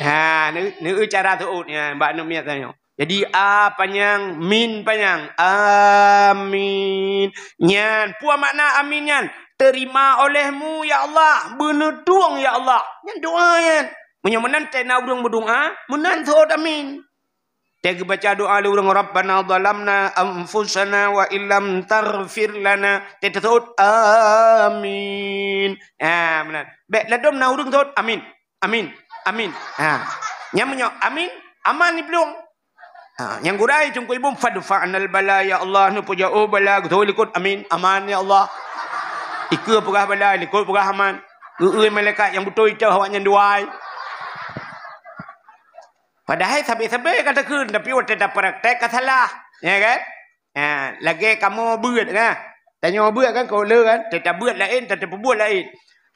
Ha, neu-, neu cara seuôt nyan bak aneuk miet tanyoe. Jadi a panyang, min panyang. Amin. Nyan, peue makna amin nyan? Terima olehmu ya Allah, beuneutueng ya Allah. Nyan doa nyan. Meunyoe meunan tena ureuëng meudoa, meunan seuôt amin. Teuh geubaca doa lé ureuëng, "Rabbana zalamna anfusana wa illam taghfir lana." Teuh teuseuôt, "Amin." Ha, meunan. Bék ladom na ureuëng seuôt, "Amin." Amin. Amin. Ha. Nyan meunyoe amin, aman di plueng. Ha, nyang gurèe teungku ibu, "Fadfa'nal bala, ya Allah, neupeujôh bala," geutanyoe likot, "Amin, aman ya Allah." Ikeue peugah bala, likot peugah aman. Eu-eu malaikat nyang beutôi teuh awaknyan dua. Padahai sabe-sabe ka takheun, tapi watèe tapraktek ka salah. Ya kan? Ha, lagèe kamoe beuet kan? Tanyoe beuet kan, ka le kan? Teutabeuet laén, teutabeuet laén.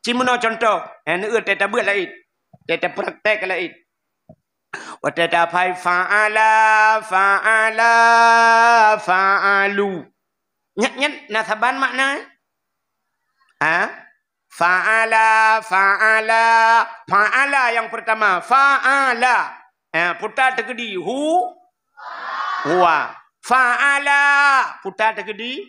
Ci meunoe cuntoh, ha, neueu teutabeuet laén. Teutapraktek laén. Watèe taphai fa'ala, fa'ala, fa'alu. Nyan, nyan na saban makna. Ha? Fa'ala, fa'ala, fa'ala nyang peurtama. Fa'ala. Ha, puta teukeudi. Hu, huwa. Fa'ala, puta teukeudi.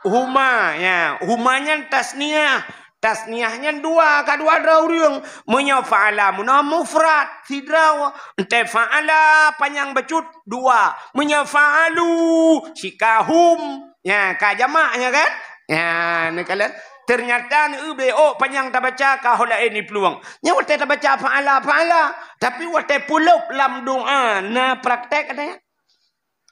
Huma, ya. Huma nyan tasniah. Tasniah nyan dua, ka dua droe ureueng. Meunyoe fa'ala, meunoe mufrad, sidroe. Entèe fa'ala, panyang bacut, dua. Meunyoe fa'alu, sika hum. Ya, ka jamak nyan kan? Ya, neukalon. Teunyata neueu beuôk panyang tabaca ka ho laén di plueng. Nyan watèe tabaca fa'ala, fa'ala. Tapi watèe peulôb lam doa, na praktek ada ya?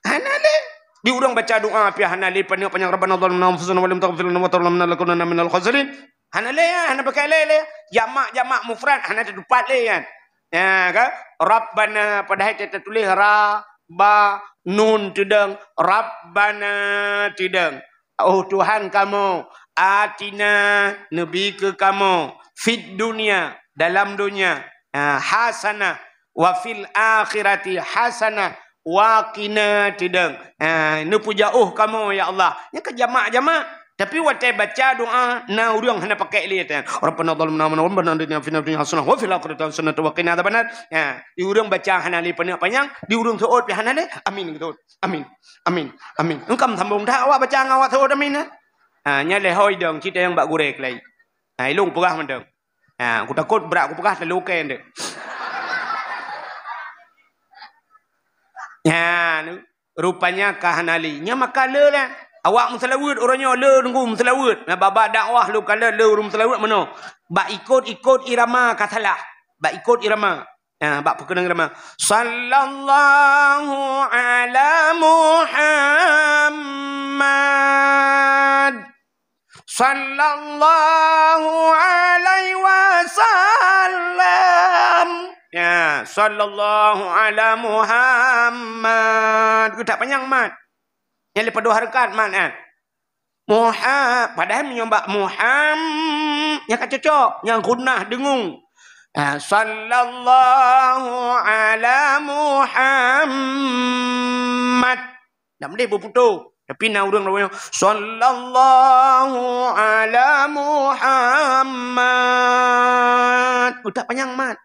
Hana lé. Di ureueng baca doa pih hana lé paneuk panyang, "Rabbana zalamna anfusana wa lam taghfir lana wa tarhamna lanakunanna minal khasirin." Hana lé, ya, hana pakai lé, lé. Jamak-jamak mufrad hana teutupat lé, kan? Ya, kan? Rabbana, padahai teutuléh ra, ba, nun, teudong. Rabbana, teudong. Oh Tuhan kamoe, atina, neubi keu kamoe, fid dunya, dalam donya, ha, hasanah, wa fil akhirati hasanah, wa qina, teudong. Ha, neupeujôh kamoe, ya Allah. Nyan ka jamak-jamak. Tapi watèe baca doa, na ureueng hana pakai lé, ya. Rabbana zalamna anfusana, Rabbana atina fid dunya hasanah, wa fil akhirati hasanah, wa qina adzabannar. Ha, di ureueng baca hana lé paneuk panyang, di ureueng seuôt pih hana lé. Amin, gitu. Amin. Amin. Amin. Engkam sambung dak awak baca ngon awak seuôt amin, eh? Ha, nyan lé hôi dong, cit nyang bak gurèe keulai. Ha, ilong peugah mantong. Ha, kutakot brat kupeugah teuh lukée deh. Ha, rupanya ka hana lé. Nyan maka le lah. Awak meuseulaweuet uroe nyoe le nunggu meuseulaweuet. Nah, bak dakwah lôn kalon le ureueng meuseulaweuet meunoe. Bak ikot-ikot irama ka salah. Bak ikot irama. Nah, bak peukeunong ramah. Sallallahu ala Muhammad. Sallallahu alaihi wasallam. Ya, sallallahu ala Muhammad. Geutak panyang mat. Nyang leupah dua hareukat mat, eh. Muha-, padahai meunyoe bak Muham-, nyang ka cocok, nyang gunnah deungung. Ah, sallallahu ala Muhammad. Ndak meudeh beuputôh. Tapi na ureueng lawang, "Sallallahu ala Muhammad." Utak panyang mat.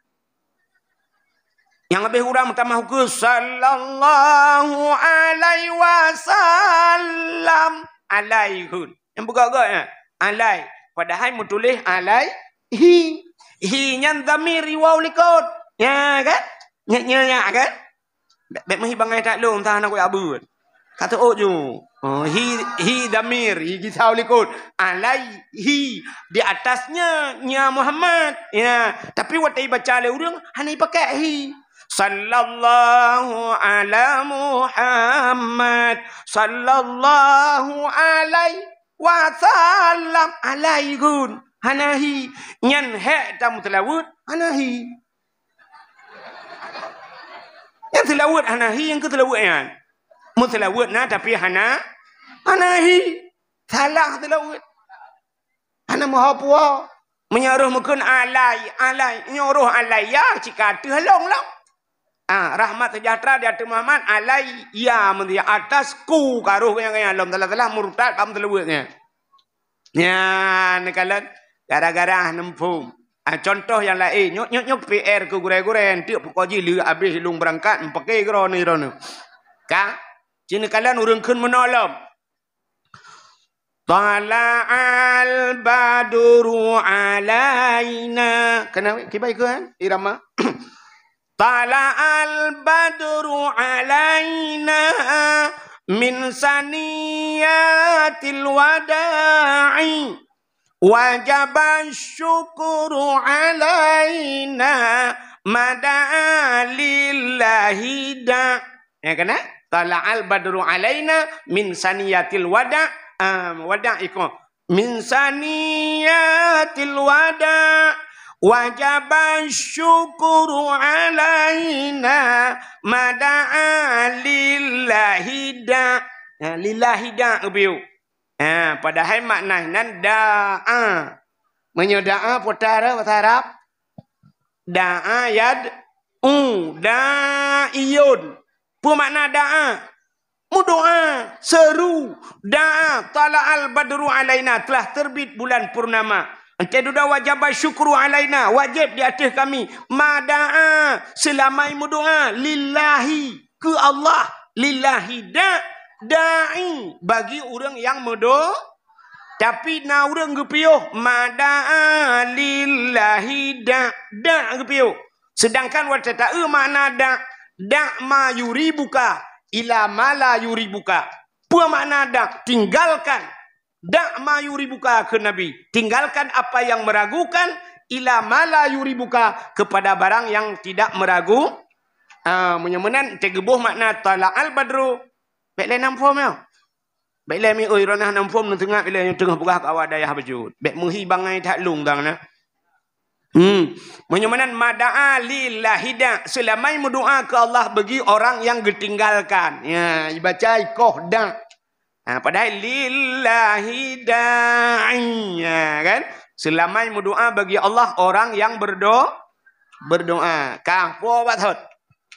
Nyang leubeh urang meutamah ukeue, "Sallallahu alaihi wasallam." Alai hun. Nyang beugok-gok nyan. Alai. Padahai meutuléh alaihi. Hi nyan dhamir iwau likot. Nya kan? Nya, nya, nya kan? Bèk, bèk meuhi bangai that lôn, entah hana kuyak beuet. Ka teuôt ju. Oh, hi, hi dhamir, hi gisau likot. Alaihi, di atasnya, nya Muhammad. Ya, tapi watèe ibaca lé ureueng, hana ipakai hi. Sallallahu ala Muhammad. Sallallahu alaihi wasallam. Alai gun. Hana hi. Nyan hék tameuseulaweuet, hana hi. Nyang seulaweuet hana hi, nyang keu seulaweuet nyan. Meuseulaweuet na, tapi hana, hana hi. Salah seulaweuet. Hana meuho puho. Meunyoe roh meukeun alai, alai. Nyoe roh alai, ya, cika teuh lông, lông. Ah, rahmat sejahtera di ateueh Muhammad, alai, ya, meudia atas ku ka roh nyang, nyang lom salah-salah murtad bak meuseulaweuet nyan. Nyan, neukalon, gara-gara hana muphom. Ah, cuntoh nyang laén, nyoe, nyoe, nyoe P R keu gurèe-gurèe, enteuk peukoh jih lheueh abéh lôn beurangkat, meupaké keu droeneuh, droeneuh. Ka? Ci neukalon ureueng kheun meunoe lom. Tala'al badru alaina. Keunoe, kiban ikheun, irama. Tala'al badru alaina min saniyatil wada'i. Wajaba syukru alaina mada'a lillahi da. Ya kan, eh? Tala'al badru alaina min saniyatil wada. Ah, wada iko. Min saniyatil wada. Wajaba syukru alaina mada'a lillahi da. Ya, lillahi da geubiyeu. Ha, padahai makna nan da'a. Meunyoe da'a, peue tara bahasa Arab? Da'a yad'u, da'iyun. Peue makna da'a? Meudoa, seuru, da'a, tala'al badru alaina, telah terbit bulan purnama. Ente duda wajaba syukru alaina, wajib di ateueh kami. Mada'a, seulamai meudoa, lillahi, keu Allah, lillahi da, da'i, bagi ureuëng nyang meudo-, tapi na ureuëng geupiôh, mada'a lillahi da, da geupiôh. Sedangkan watée taeu makna da, da ma yuribuka ila ma la yuribuka. Peue makna da? Tinggalkan. Da ma yuribuka keu Nabi. Tinggalkan apa yang meragukan, ila ma la yuribuka, kepada barang yang tidak meragu. Ah, meunyoe meunan, teugeubôh makna tala'al badru. Bék lé nam phom nyoe. Bék lé mi oi ronah nam phom neuteungat bilé nyoe teungoh peugah keu awak dayah bacut. Bék meuhi bangai that lung dang na. Hmm. Meunyoe meunan mada'a lillahi da, seulamai meudoa keu Allah bagi orang yang geutinggalkan. Ya, ibaca ikoh da. Ha, padahai lillahi da'i, ya kan? Seulamai meudoa bagi Allah orang yang berdo-, berdoa. Ka, po bathot.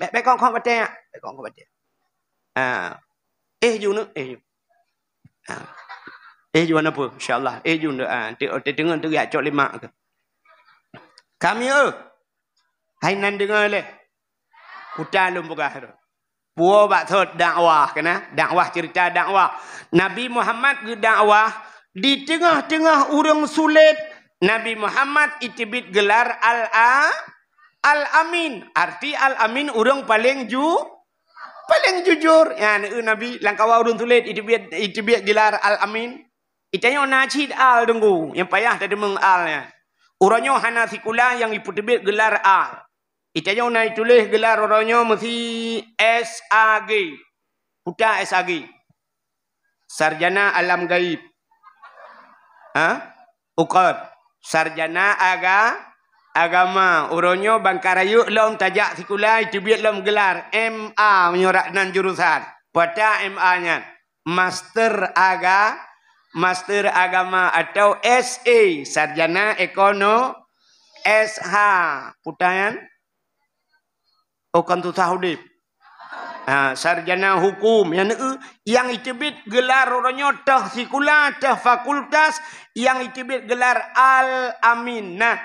Bék, bék kong-kong batée, ya. Bék kong-kong batée. Ha. Eh, ju neu, eh, ju. Ha. Eh, ju na peue? Insya-Allah. Eh, ju neu, ha. Ti, ti teungoh teuga cok lima ke. Kami, eh. Hai nan deungoe lé. Kuta lôn peugah tu. Puo bak thot dakwah kena, dakwah cerita dakwah. Nabi Muhammad geudakwah di teungoh-teungoh ureuëng sulet. Nabi Muhammad iteubiet gelar Al-A-, Al-Amin. Arti Al-Amin ureuëng paleng ju-, paleng jujur. Nyan, eh, Nabi lam kawan ureuëng sulet iteubiet, iteubiet gelar Al-Amin. Itanyoe na cit al deunggu, nyang payah tadeungoe al nyan. Uroe nyoe hana sikula nyang ipeuteubiet gelar al. Itanyoe na ituléh gelar uroe nyoe meusi S A G. Puta S A G. Sarjana Alam Gaib. Ha? Ukot. Sarjana aga-, Agama. Uroe nyoe bangka rayeuk lom tajak sikula iteubiet lom gelar M A meunyoe rak nan jurusan. Puta M A nyan. Master aga-, Master Agama atau S A, Sarjana Ekono-, S H, puta nyan? Oh, kan susah udeb. Ha, Sarjana Hukum. Nyang, nyang iteubiet gelar uroe nyoe teuh sikula, teuh fakultas, nyang iteubiet gelar Al-Amin. Nah,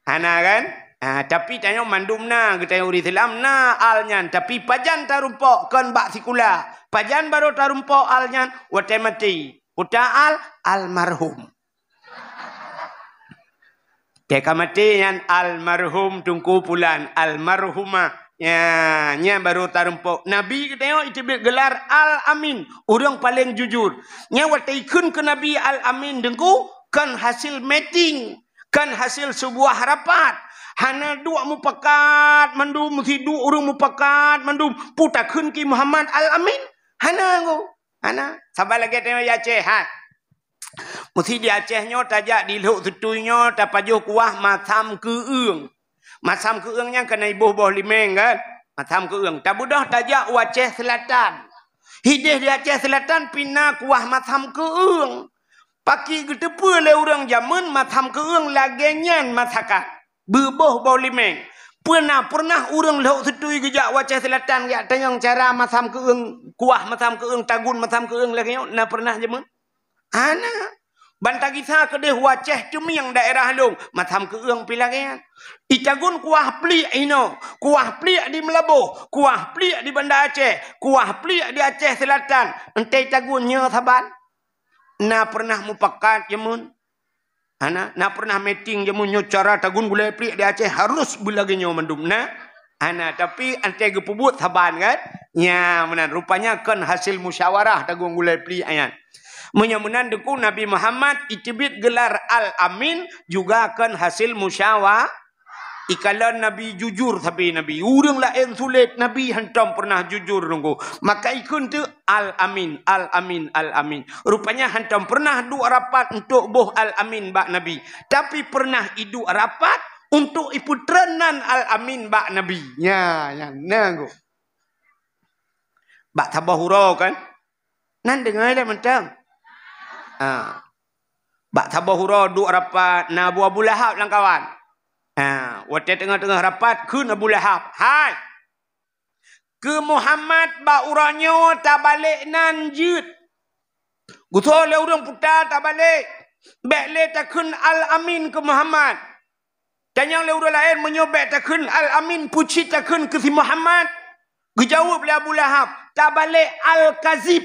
hana kan? Ha, tapi tanyoe mandum na, geutanyoe ureuëng Islam na al nyan. Tapi pajan tarumpok kon bak sikula. Pajan barô tarumpok al nyan? Watée maté. Puta al, almarhum. Teuka maté nyan almarhum Teungku Pulan, almarhumah. Ya, nyan barô tarumpok. Nabi geutanyoe iteubiet gelar Al-Amin, ureuëng paleng jujur. Nyan watée ikheun keu Nabi Al-Amin deungku, kon hasil meeting. Kan hasil seubuah rapat. Hana duek mupakat mandum, meusi duek ureuëng mupakat mandum. Peue takheun keu Muhammad Al-Amin? Hana go. Hana. Saban lagée teuma di Aceh, ha. Meusi di Aceh nyoe tajak di Lhok Seutui nyoe tapajoh kuah masam keueung. Masam keueung nyan kana iboh boh limeng kan? Masam keueung. Tabeudôh tajak u Aceh Selatan. Hideh di Aceh Selatan pih na kuah masam keueung. Paki geuteupeue lé ureuëng jameun masam keueung lagée nyan masakan. Beuboh boh limeng. Peue na pernah ureuëng Lhok Seutui geujak u Aceh Selatan jak tanyong cara masam keueung, kuah masam keueung, tagun masam keueung lagée nyoe? Na pernah jameun? Hana. Ban tagisa keudeh u Aceh Ceumieng daerah lôn, masam keueung pih lagée nyan. Itagun kuah pliek inoe, kuah pliek di Meulaboh, kuah pliek di Banda Aceh, kuah pliek di Aceh Selatan. Entée tagun nyoe saban? Na pernah mupakat jameun? Hana. Na pernah meeting jameun nyoe cara tagun gulai pliek di Aceh harus beulagée nyoe mandum? Na? Hana. Tapi entée geupeubuet saban kan? Nya, meunan. Rupanya kon hasil musyawarah tagun gulai pliek nyan. Meunyoe meunan Teungku, Nabi Muhammad iteubiet geular Al-Amin juga kon hasil musyawa-, ikalon Nabi jujur sabe Nabi. Ureuëng laén sulet, Nabi hantom pernah jujur Teungku. Maka ikheun teuk Al-Amin, Al-Amin, Al-Amin. Rupanya hantom pernah duek rapat untuk boh Al-Amin bak Nabi. Tapi pernah iduek rapat untuk ipeutreun nan Al-Amin bak Nabi. Nya, nya, na Teungku. Bak saboh uroe kan? Nan deungoe lé mantong. Ha. Bak saboh uroe duek rapat, na Abu, Abu Lahab lam kawan. Ha, watée teungoh-teungoh rapat, kheun Abu Lahab, "Hai! Keu Muhammad bak uroe nyoe tabalek nan jeuet. Geusoe lé ureuëng puta tabalek. Bék lé takheun Al-Amin keu Muhammad. Tanyong lé ureuëng laén, meunyoe bék takheun Al-Amin, peue cit takheun keu si Muhammad?" Geujaweueb lé Abu Lahab, "Tabalek Al-Kazib."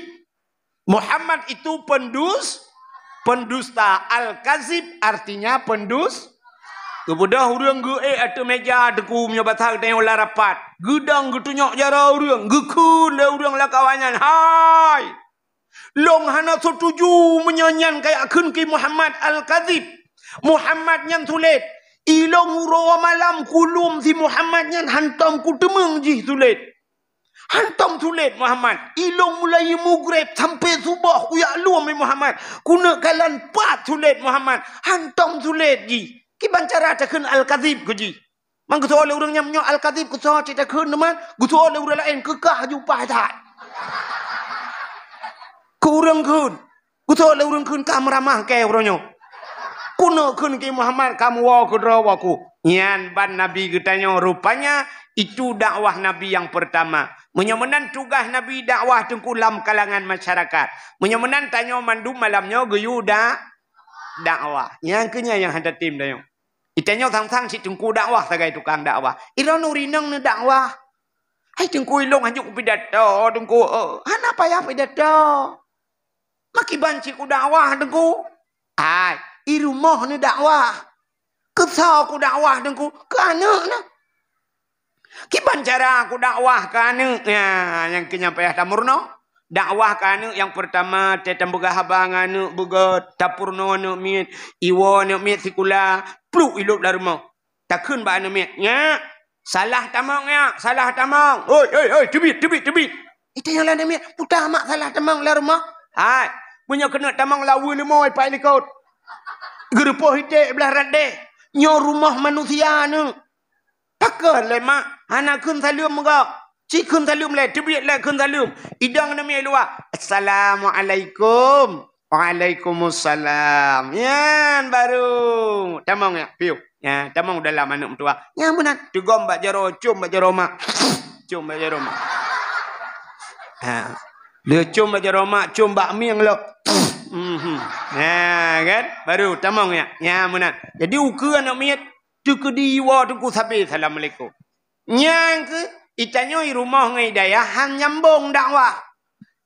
Muhammad itu pendus-, pendusta. Al-Kazib artinya pendus-, Geubeudôh ureuëng geuék ateueh méja Teungku, meunyoe basa geutanyoe lam rapat. Geudong geutunyok jaroe ureuëng, geukheun lé ureuëng lam kawan nyan, "Hai! Lôn hana seutuju meunyoe nyan kajak kheun keu Muhammad Al-Kazib. Muhammad nyan sulet. Ilôn uroe malam kulom si Muhammad nyan hantom kuteumeung jih sulet. Hantom sulet Muhammad. Ilôn mulai mugreb sampai suboh kujak lom Muhammad. Kuneuk kalon pat sulet Muhammad. Hantom sulet jih. Kiban cara takheun Al-Kazib keu jih." Man geusoe lé ureuëng nyan, "Meunyoe Al-Kazib geusoe cit takheun teuma, geusoe lé ureuëng laén keu kah jupah that." Keu ureuëng kheun. Geusoe lé ureuëng kheun ka meuramah keu uroe nyoe. Kuneuk kheun keu Muhammad ka meuwoe keudroe woku. Nyan ban Nabi geutanyoe, rupanya itu dakwah Nabi nyang peurtama. Meunyoe meunan tugaih Nabi dakwah Teungku lam kalangan masyarakat. Meunyoe meunan tanyoe mandum malam nyoe geuyue da-, dakwah. Nyang keu nyan nyang hana tem tanyoe. Itanyoe sang-sang cit teungku dakwah sagai tukang dakwah. Iroe nuri nang neudakwah. Hai teungku, ilong hanjeuet kupidato teungku. Eh, hana payah pidato. Makiban cit kudakwah teungku. Hai, i rumoh neudakwah. Keu soe kudakwah teungku? Keu aneuk na. Kiban cara kudakwah keu aneuk? Nya, nyang keu nyan payah tameurunoe. Dakwah keu aneuk nyang peurtama, teuh tampeugah haba ngon aneuk beugöt, tapeurunoe aneuk miet, iwoe aneuk miet sikula, pluek ilop lam rumoh. Takheun bak aneuk miet, "Nyak, salah tamong nyak, salah tamong. Oi, oi, oi, teubiet, teubiet, teubiet." Ita nyang lam aneuk miet, "Peue mak salah tamong lam rumoh?" "Hai, meunyoe keuneuk tamong laweue leumo ipai likot. Geurupoh iték blah rot deh. Nyoe rumoh manusia aneuk." Pakon lé mak, hana kheun saleuem meugoe. Ci kheun saleuem lé, teubiet lé kheun saleuem. Idong aneuk miet luwa. "Assalamualaikum." "Waalaikumsalam." Nyan baru. Tamong nyak, piôh. Nya, tamong dalam aneuk meutuwah. Nyan meunan. Teugom bak jaroe, com bak jaroe mak. Com bak jaroe mak. Ha. Lé com bak jaroe mak, com bak mieng lom. Mhm. Ha, kan? Baru tamong nyak. Nya meunan. Jadi ukeue aneuk miet Teukeudi iwoe teungku sabe, "Assalamualaikum." Nyang keuh, itanyoe i rumoh ngon i dayah han nyambong dakwah.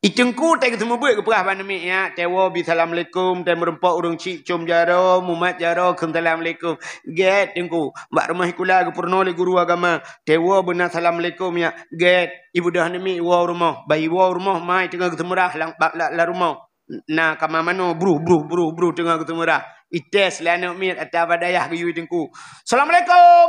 I teungku teuh geuseumeubeuet geupeugah bak aneuk miet nyan, "Teuwoe bi assalamualaikum, teuh meureumpok ureueng chik com jaroe, mumat jaroe, kheun assalamualaikum." Gét teungku, bak rumoh sikula geupeurunoe lé guru agama, "Teuwoe beuna assalamualaikum nyak." Gét, ibeudôh aneuk miet iwoe u rumoh, bah iwoe u rumoh mai teungoh geuseumeurah lam, bak, lam, lam rumoh. Na kama manoe, bruh, bruh, bruh, bruh, teungoh geuseumeurah. Ites lé aneuk miet ata bak dayah geuyue teungku. "Assalamualaikum!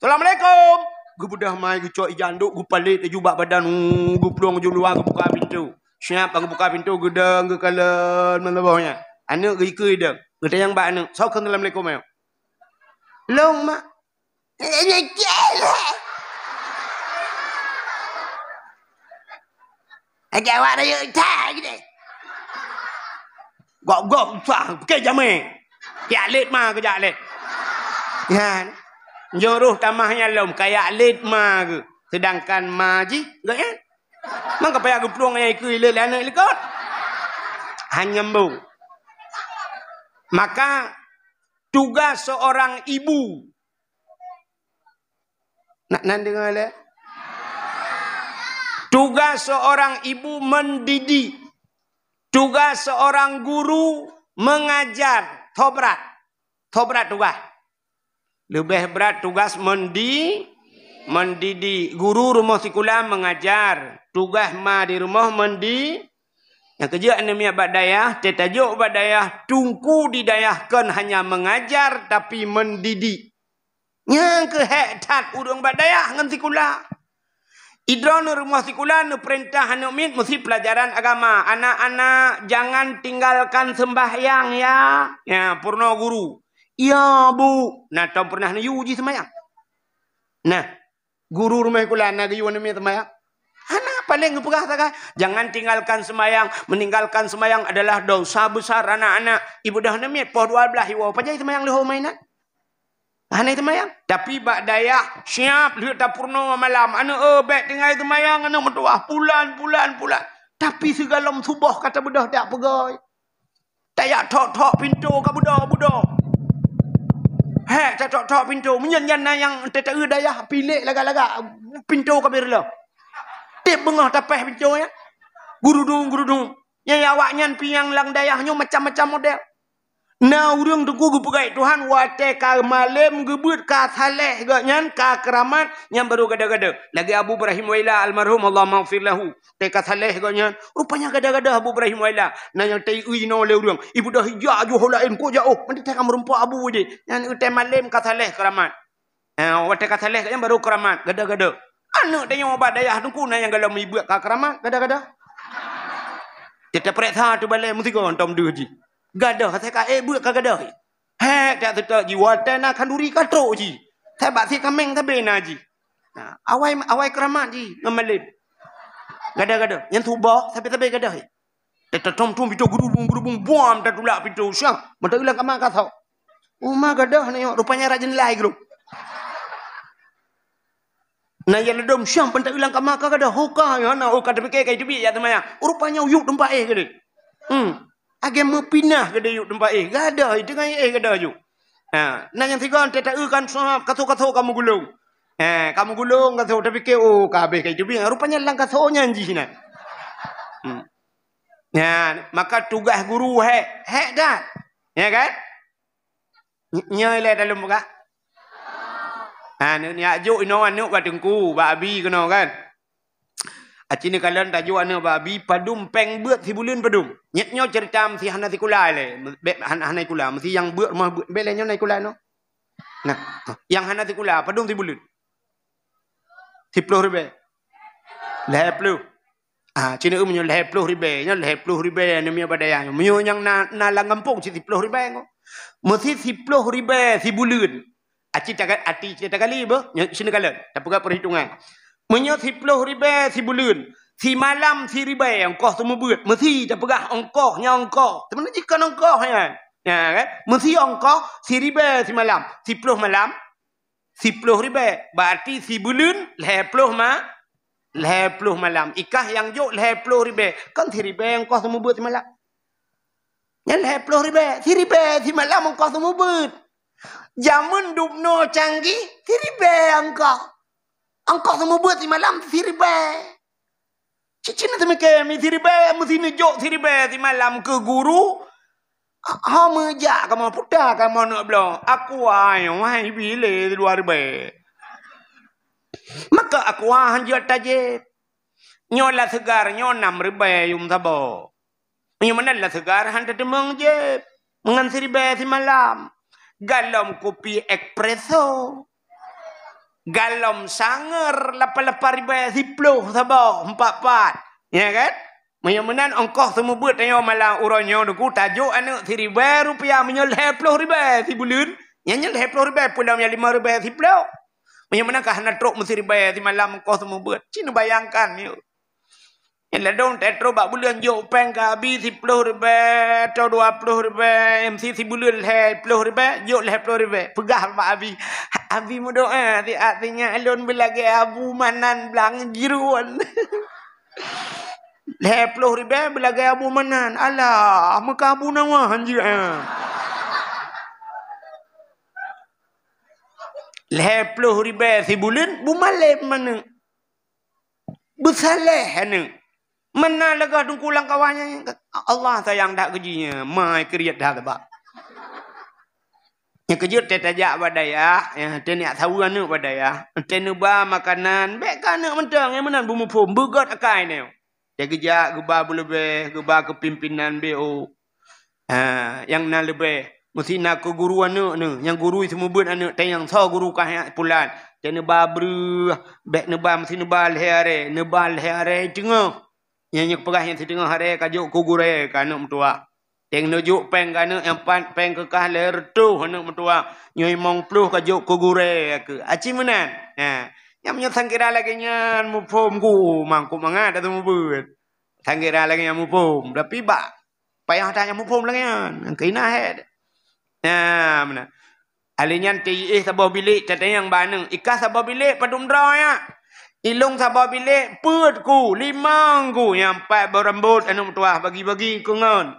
Assalamualaikum!" Geubeudôh mai geucok ija andok, geupalét laju bak badan, uh, geuplueng laju luwa geubuka pintoe. Siap ban geubuka pintoe, geudong geukalon meuleubôh nyan. Aneuk geuikeue idong. Geutanyong bak aneuk, "Soe kheun assalamualaikum nyoe?" "Lôn, mak." Aja awak rayeuk that geude. Gok-gok usah, pike jamé. Kajak lét ma geujak lé. Nyan. Nyuruh tamah nyan lom, kajak lét ma geuh. Sedangkan ma jih, geuh nyan. Mangka payah geuplueng nyan ikeue ilé lé aneuk likot. Han nyambong. Maka tugas seorang ibu. Nak nan deungoe lé? Tugas seorang ibu mendidik. Tugas seorang guru mengajar. Tho brat. Tho brat tugas. Leubeh brat tugas mendi-, mendidik. Guru rumoh sikula mengajar. Tugas ma di rumoh mendi-, Nyang keujeuet aneuk miet bak dayah, teutajok bak dayah, teungku di dayah kon hanya mengajar tapi mendidik. Nyang keuh hék that ureuëng bak dayah ngon sikula. Idroe rumoh sikula neupeurintah aneuk miet meusi pelajaran agama. "Anak-anak, jangan tinggalkan sembahyang ya." Ya, purno guru. "Ya, Bu." Nah, tom pernah neuyue jih sembahyang. Nah, guru rumoh sikula na geuyue aneuk miet sembahyang? Hana, paléng geupeugah sagai, "Jangan tinggalkan sembahyang. Meninggalkan sembahyang adalah dosa besar, anak-anak." Ibeudôh aneuk miet poh dua belas iwoe, pajan sembahyang leuhô mainan? Hana teumanyang. Tapi bak dayah, siap lheueh tapurno malam. Aneuk, eh, bék tinggai teumanyang, aneuk meutuwah. Pulan, pulan, pulan. Tapi sigohlom suboh ka tabeudôh dak peugoi. Tajak thok-thok pintoe ka beudôh-beudôh. Hék, tathok-thok pintoe. Meunyan nyan na nyang teuteue dayah, pilék lagak-lagak. Pintoe ka beureuloh. Tieb beungoh tapéh pintoe nyan. Gurudung-gurudung. Nyang awaknyan pinyang lam dayah nyoe macam-macam model. Na ureuëng teungku geupeugah Tuhan, watée ka malem geubeuet ka saleh gobnyan, ka keuramat, nyan barô gada-gada. Lagée Abu Ibrahim Waila almarhum, Allahumma ighfir lahu. Watée ka saleh gobnyan, rupanya gada-gada Abu Ibrahim Waila. Na nyang teuiui inoe lé ureuëng. Ibeudôh ija ju ho laén, kok jak, oh, meuntah ka meurumpok Abu jih. Nyan watée malem ka saleh keuramat. Eh, watée ka saleh gobnyan barô keuramat, gada-gada. Aneuk tanyoe bak dayah teungku na nyang gohlom ibeut ka keuramat, gada-gada. Teuta peuriksa tu balée meusigoe tom deuh jih. Gadoh, asai ka ék beuet ka gadoh. Hék, tak seutôt jih, watée na khanduri ka trok jih. Sabab si kaméng sabe na jih. Nah, awai, awai keuramat jih ngon malem. Gada-gada. Nyang suboh sabe-sabe gadoh. Teutom-tom pintoe geurubung-geurubung, buam tatulak pintoe. Siang, mata ilang kama ka sok. Uma gadoh ni, rupanya rajin lai grup. Na ya ledom siang, mata ilang kama ka gadoh. Hoka, ya na, oh, ka teupike ka itu biak ya teumaya. Rupanya uyuk teumpat éh gede. Hmm. Agam meupinah gede yuk teumpat éh. Gadoh, itu kan éh gadoh yuk. Ha, na nyang tiga, teuta kan sahab, kaso-kaso kamu gulung. Ha, kamu gulung, kaso teupike, oh, ka habéh ka itu biak. Rupanya lang kaso nyan jih na. Hmm. Nyan, maka tugaih guru hék, hék that. Ya kan? Ny-, nyoe ilée dalam buka. Ha, neuk jak jok inoe aneuk bak teungku, bak abi keunoe kan. Aci neukalon tajok aneuk bak abi, padum péng beuet sibuleuen padum. Nyek nyoe cerita meusi hana sikula lé, bék han-, hana sikula, meusi nyang beuet rumoh beuet, bék lé nyoe na sikula noh. Nah, nyang hana sikula, padum sibuleuen. Siploh ribée. Lhée ploh. Ah, cina eu meunyoe lhée ploh ribée, nyoe lhée ploh ribée aneuk miet bak dayah nyoe. Meunyoe nyang na, na lam gampông cit siploh ribée nyoe. Meusi siploh ribée sibuleuen. Aci taga-, aci cit tagali beuh, nyoe sini kalon. Tapeugah perhitungan. Meunyoe siploh ribée sibuleuen, simalam siribée ongkoh seumeubeuet. Meusi tapeugah ongkoh, nyoe ongkoh. Sebenarnya jih kon ongkoh nyan. Ya kan? Meusi ongkoh siribée simalam, siploh malam. Siploh ribée, berarti sibuleuen lhée ploh ma-, lhée ploh malam. Ikah nyang jok lhée ploh ribée, kon siribée ongkoh seumeubeuet simalam. Nyan lhée ploh ribée, siribée simalam ongkoh seumeubeuet. Jameun dubnoe canggih, siribée ongkoh. Ongkoh seumeubeuet simalam siribée. Cicin teumike mi siribée, meusi neujok siribée simalam keu guru. Ha meujak kamoe puta kamoe neuk bloe. Aku ai, wahai bi lé dua ribée. Maka aku han jeuet tajép. Nyoe la seugar, nyoe nam ribée yum saboh. Meunyoe meunan la seugar, han tateumeung jép. Meungan siribée simalam. Galom kupi espresso. Galom sangeur lapan-lapan ribée siploh saboh, empat-empat. Ya kan? Meunyoe meunan ongkoh seumeubeuet tanyoe malam uroe nyoe Teungku, tajok aneuk siribée rupiah meunyoe lhée ploh ribée sibuleuen, nyan nyan lhée ploh ribée peue lom nyang limong ribée siploh. Meunyoe meunan ka hana trok meusiribée simalam ongkoh seumeubeuet. Ci neubayangkan nyoe. Nyang ladôm teutrok bak buleuen jok péng ka abi siploh ribée atau dua ploh ribée, meusi sibuleuen lhée ploh ribée, jok lhée ploh ribée. Peugah bak abi, "Abi meudoá siat sinyak lôn beulagée Abu Manan blang jeruon." Lhée ploh ribée beulagée Abu Manan. Alah, meukabu nawa hanjeuet, eh. Lhée ploh ribée sibuleuen, bumalém aneuk. Beusaléh aneuk. Meunan lagée Teungku lam kawan nyan, Allah sayang that keu jih nyan, mai kriet that bak. Nyang keujeuet teuh tajak bak dayah, ya, teuh neujak saweue aneuk bak dayah, teuh neuba makanan, bék keu aneuk mantong, nyang meunan beumuphom, beugét akai nyoe. Teugeujak geuba beuleubeh, geuba keu pimpinan B O. Ha, nyang na leubeh, meusti na keu guru aneuk nyoe, nyang guru seumeubeuet aneuk tanyong, "Soe guru kah nyan pulan?" Teuh neuba breueh, bèk neuba, meusti neuba lhèe arè, neuba lhèe arè teungoh. Nyang, nyang peugah nyang siteungoh arè ka jok keu gurèe keu aneuk meutuwah. Teuh neujok péng keu aneuk nyang pat, péng keu kah lhèe reutôh aneuk meutuwah. Nyoe limong ploh ka jok keu gurèe keu. Aci meunan. Ha. Nyang meunyoe sangkira lagèe nyan muphom ku, mangkuk mangat atau mubeut. Sangkira lagèe nyan muphom. Tapi bak payah that nyang muphom lagèe nyan. Nyang keu ina hèk. Nah, meunan. Alèh nyan teuiéh saboh bilék tatanyong bak aneuk. Ikah saboh bilék padum droe nyan. Ilôn saboh bilék peuet ku, limong ku, nyang pat beurambot aneuk meutuwah bagi-bagi keu ngon.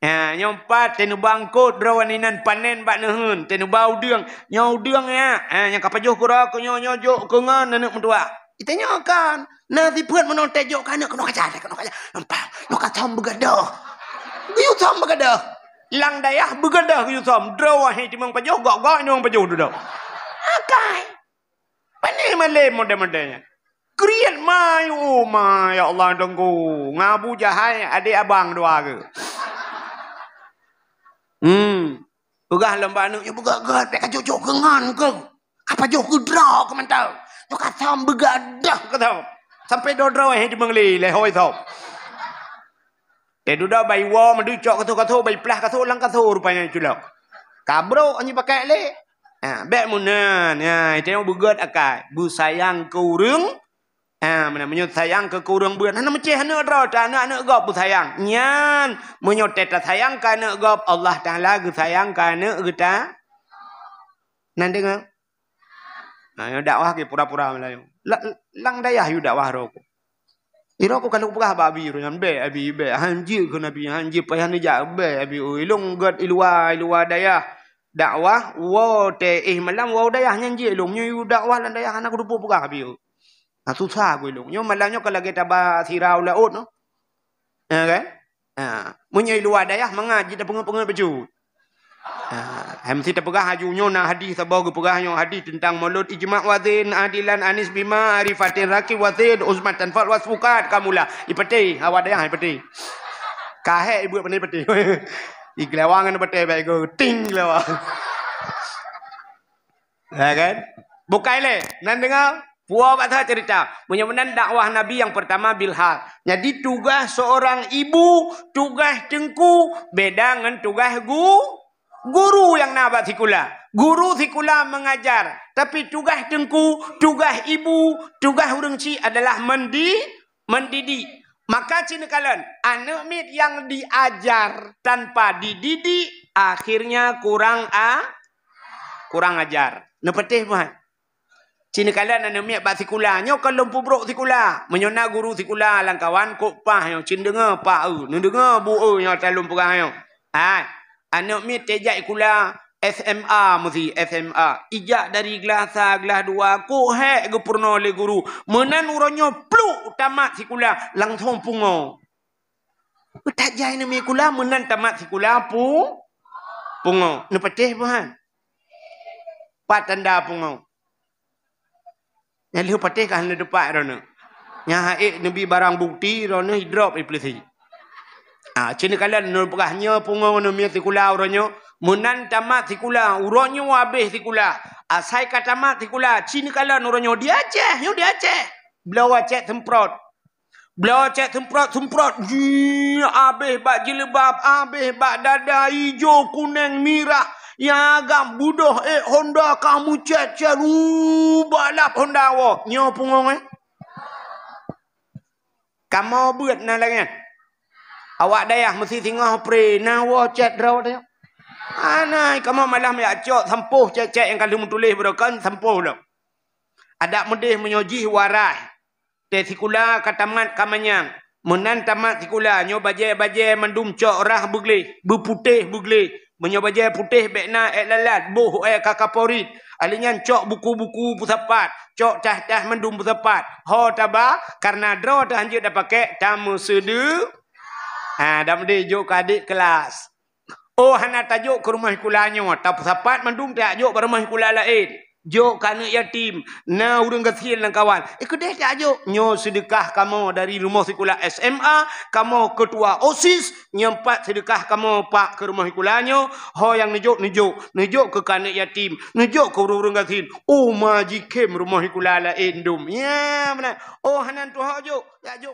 Ha, nyang pat teuh neuba eungkôt droe inan panen bak neuheun, teuh neuba udeueng. Nyoe udeueng nyan, ha, nyang ka pajoh keudroe keu nyoe, nyoe jok keu ngon aneuk meutuwah. Itanyong kan, na sifeuet meunoe teuh jok keu aneuk keunoe kaca, keunoe kaca. Nampak, nyoe ka thom beugadôh. Geuyue thom beugadôh. Lam dayah beugadôh geuyue thom. Droe wahé timang pajoh, gok-gok inong pajoh dudoe. Akai. Pane malem model-model nyan. Kriet ma, oh ma, ya Allah, Teungku. Ngon Abu Jahai, adék abang dua geuh. Hmm. Peugah lom bak aneuk nyoe, "Beugét-gét, bèk kajok-jok keu ngon keuh. Ka pajoh keu droe keuh mantong. Nyoe ka thom beugadôh keu thom. Sampoe droe-droe hé jimeung lé, lé hôi thom." Teuh dudoe bai woe meudui cok kasoe-kasoe, bai plah kasoe lam kasoe rupanya culok. Ka brôk nyoe pakai lé. Ha, bèk meunan. Ha, itanyong beugét akai. Beusayang keu ureueng Ha, meunan, meunyoe sayang keu, keu ureueng beuet, hana meucéh aneuk droe, ta aneuk-aneuk gob beusayang. Nyan, meunyoe teuh tasayang keu aneuk gob, Allah Taala geusayang keu aneuk geuta. Nan deungoe? Nah, nyoe dakwah ke pura-pura meulayeue. La-, lam dayah yue dakwah droe ku. Droe ku ka lôn peugah bak abi droe nyan, "Bèk, abi, bèk. Han jeuet keu Nabi, han jeuet payah neujak, bèk, abi, oi. Ilôn gèt i luwa, i luwa dayah. Dakwah, woe teuh éh malam, woe dayah nyan jeuet ilôn. Meunyoe yue dakwah lam dayah, hana kuteupeue peugah, abi, oi." Ha, susah geuh ilôn. Nyoe malam nyoe ka lagèe taba sira u laôt nyoe. Ya kan? Ha, meunyoe i luwa dayah mangat jeuet tapeungeuet-peungeuet bacut. Ha, hai meusti tapeugah laju nyoe na hadih saboh geupeugah nyoe hadih teuntang mulod, "Ijma' wazin adilan anis bima arifatin rakib wazin uzmatan fal wasfukat kamula." Ipatéh, awak dayah ipatéh. Ka hék ibuet pandai patéh. Igeulawang ngon patéh baik geuh, ting geulawang. Ya kan? Bukai lé, nan deungoe, puwoe bak that cerita. Meunyoe meunan dakwah Nabi nyang pertama bil hal. Jadi tugaih seorang ibu, tugaih teungku, beda ngon tugaih gu-, guru nyang na bak sikula. Guru sikula mengajar, tapi tugaih teungku, tugaih ibu, tugaih ureueng chik adalah mendi-, mendidik. Maka ci neukalon, aneuk miet nyang diajar tanpa dididik, akhirnya kurang a-, kurang ajar. Neupatéh buhan. Ci neukalon aneuk miet bak sikula. Nyoe ka lôn peubrôk sikula. Meunyoe na guru sikula lam kawan, kok paih nyoe, ci neudeungoe pak eu, neudeungoe bu eu nyoe ata lôn peugah nyoe. Hai, aneuk miet teuh jak sikula, S M A meusti, S M A. Ijak dari glah sa, glah dua, kok hék geupeurunoe lé guru. Meunan uroe nyoe pluk tamat sikula, langsong pungoe. Tajak aneuk miet sikula, meunan tamat sikula pu-, pungoe. Neupatéh buhan. Pat tanda pungoe. Nyang lheueh patéh ka hana teupat droeneuh. Nyang hase neubi barang bukti droeneuh idrop ipeuleusi. Ah, ci neukalon neupeugah nyoe pungoe aneuk miet sikula uroe nyoe. Meunan tamat sikula, uroe nyoe abéh sikula. Asai ka tamat sikula, ci neukalon uroe nyoe di Aceh, nyoe di Aceh. Bloe cet semprot. Bloe cet semprot-semprot. Jih, abéh bak jilbab, abéh bak dada, ijo, kuneng, mirah. Nyang agam beudôh ék Honda ka meucet-cet. Uh, balap Honda woe. Nyoe pungoe, eh. Kamoe beuet na lagèe nyan. Awak dayah meusti singoh pre, na woe cet droe teuh. Anai, kamoe malah jak cok sampôh cet-cet nyang ka lheueh meutuléh beureukon sampôh lom. Adak meudeh meunyoe jih warai. Teuh sikula ka tamat ka manyang. Meunan tamat sikula, nyoe bajèe-bajèe mandum cok rhah beugleh, beuputéh beugleh. Meunyoe bajèe putéh bèk na èk lalat, boh èk kakaporit. Alheuh nyan cok buku-buku peusapat, cok tah-tah mandum peusapat. Ho taba, kareuna droe teuh hanjeuet tapakék, tameuseudeu-, ha, dan meudeh jok keu adék keulas. Oh, hana tajok keu rumoh sikula nyoe, tapeusapat mandum tajak jok bak rumoh sikula laén. Jok keu aneuk yatim, na ureuëng gasien lam kawan. Eh, keudeh tajok. Nyoe seudeukah kamoe dari rumoh sikula S M A, kamoe keutua OSIS, nyoe pat seudeukah kamoe pak keu rumoh sikula nyoe. Ho nyang neujok, neujok. Neujok keu aneuk yatim, neujok keu ureuëng-ureuëng gasien. Oh, ma jikhem rumoh sikula laén dum. Ya, meunan. Oh, hana tuho jok. Ya, jok.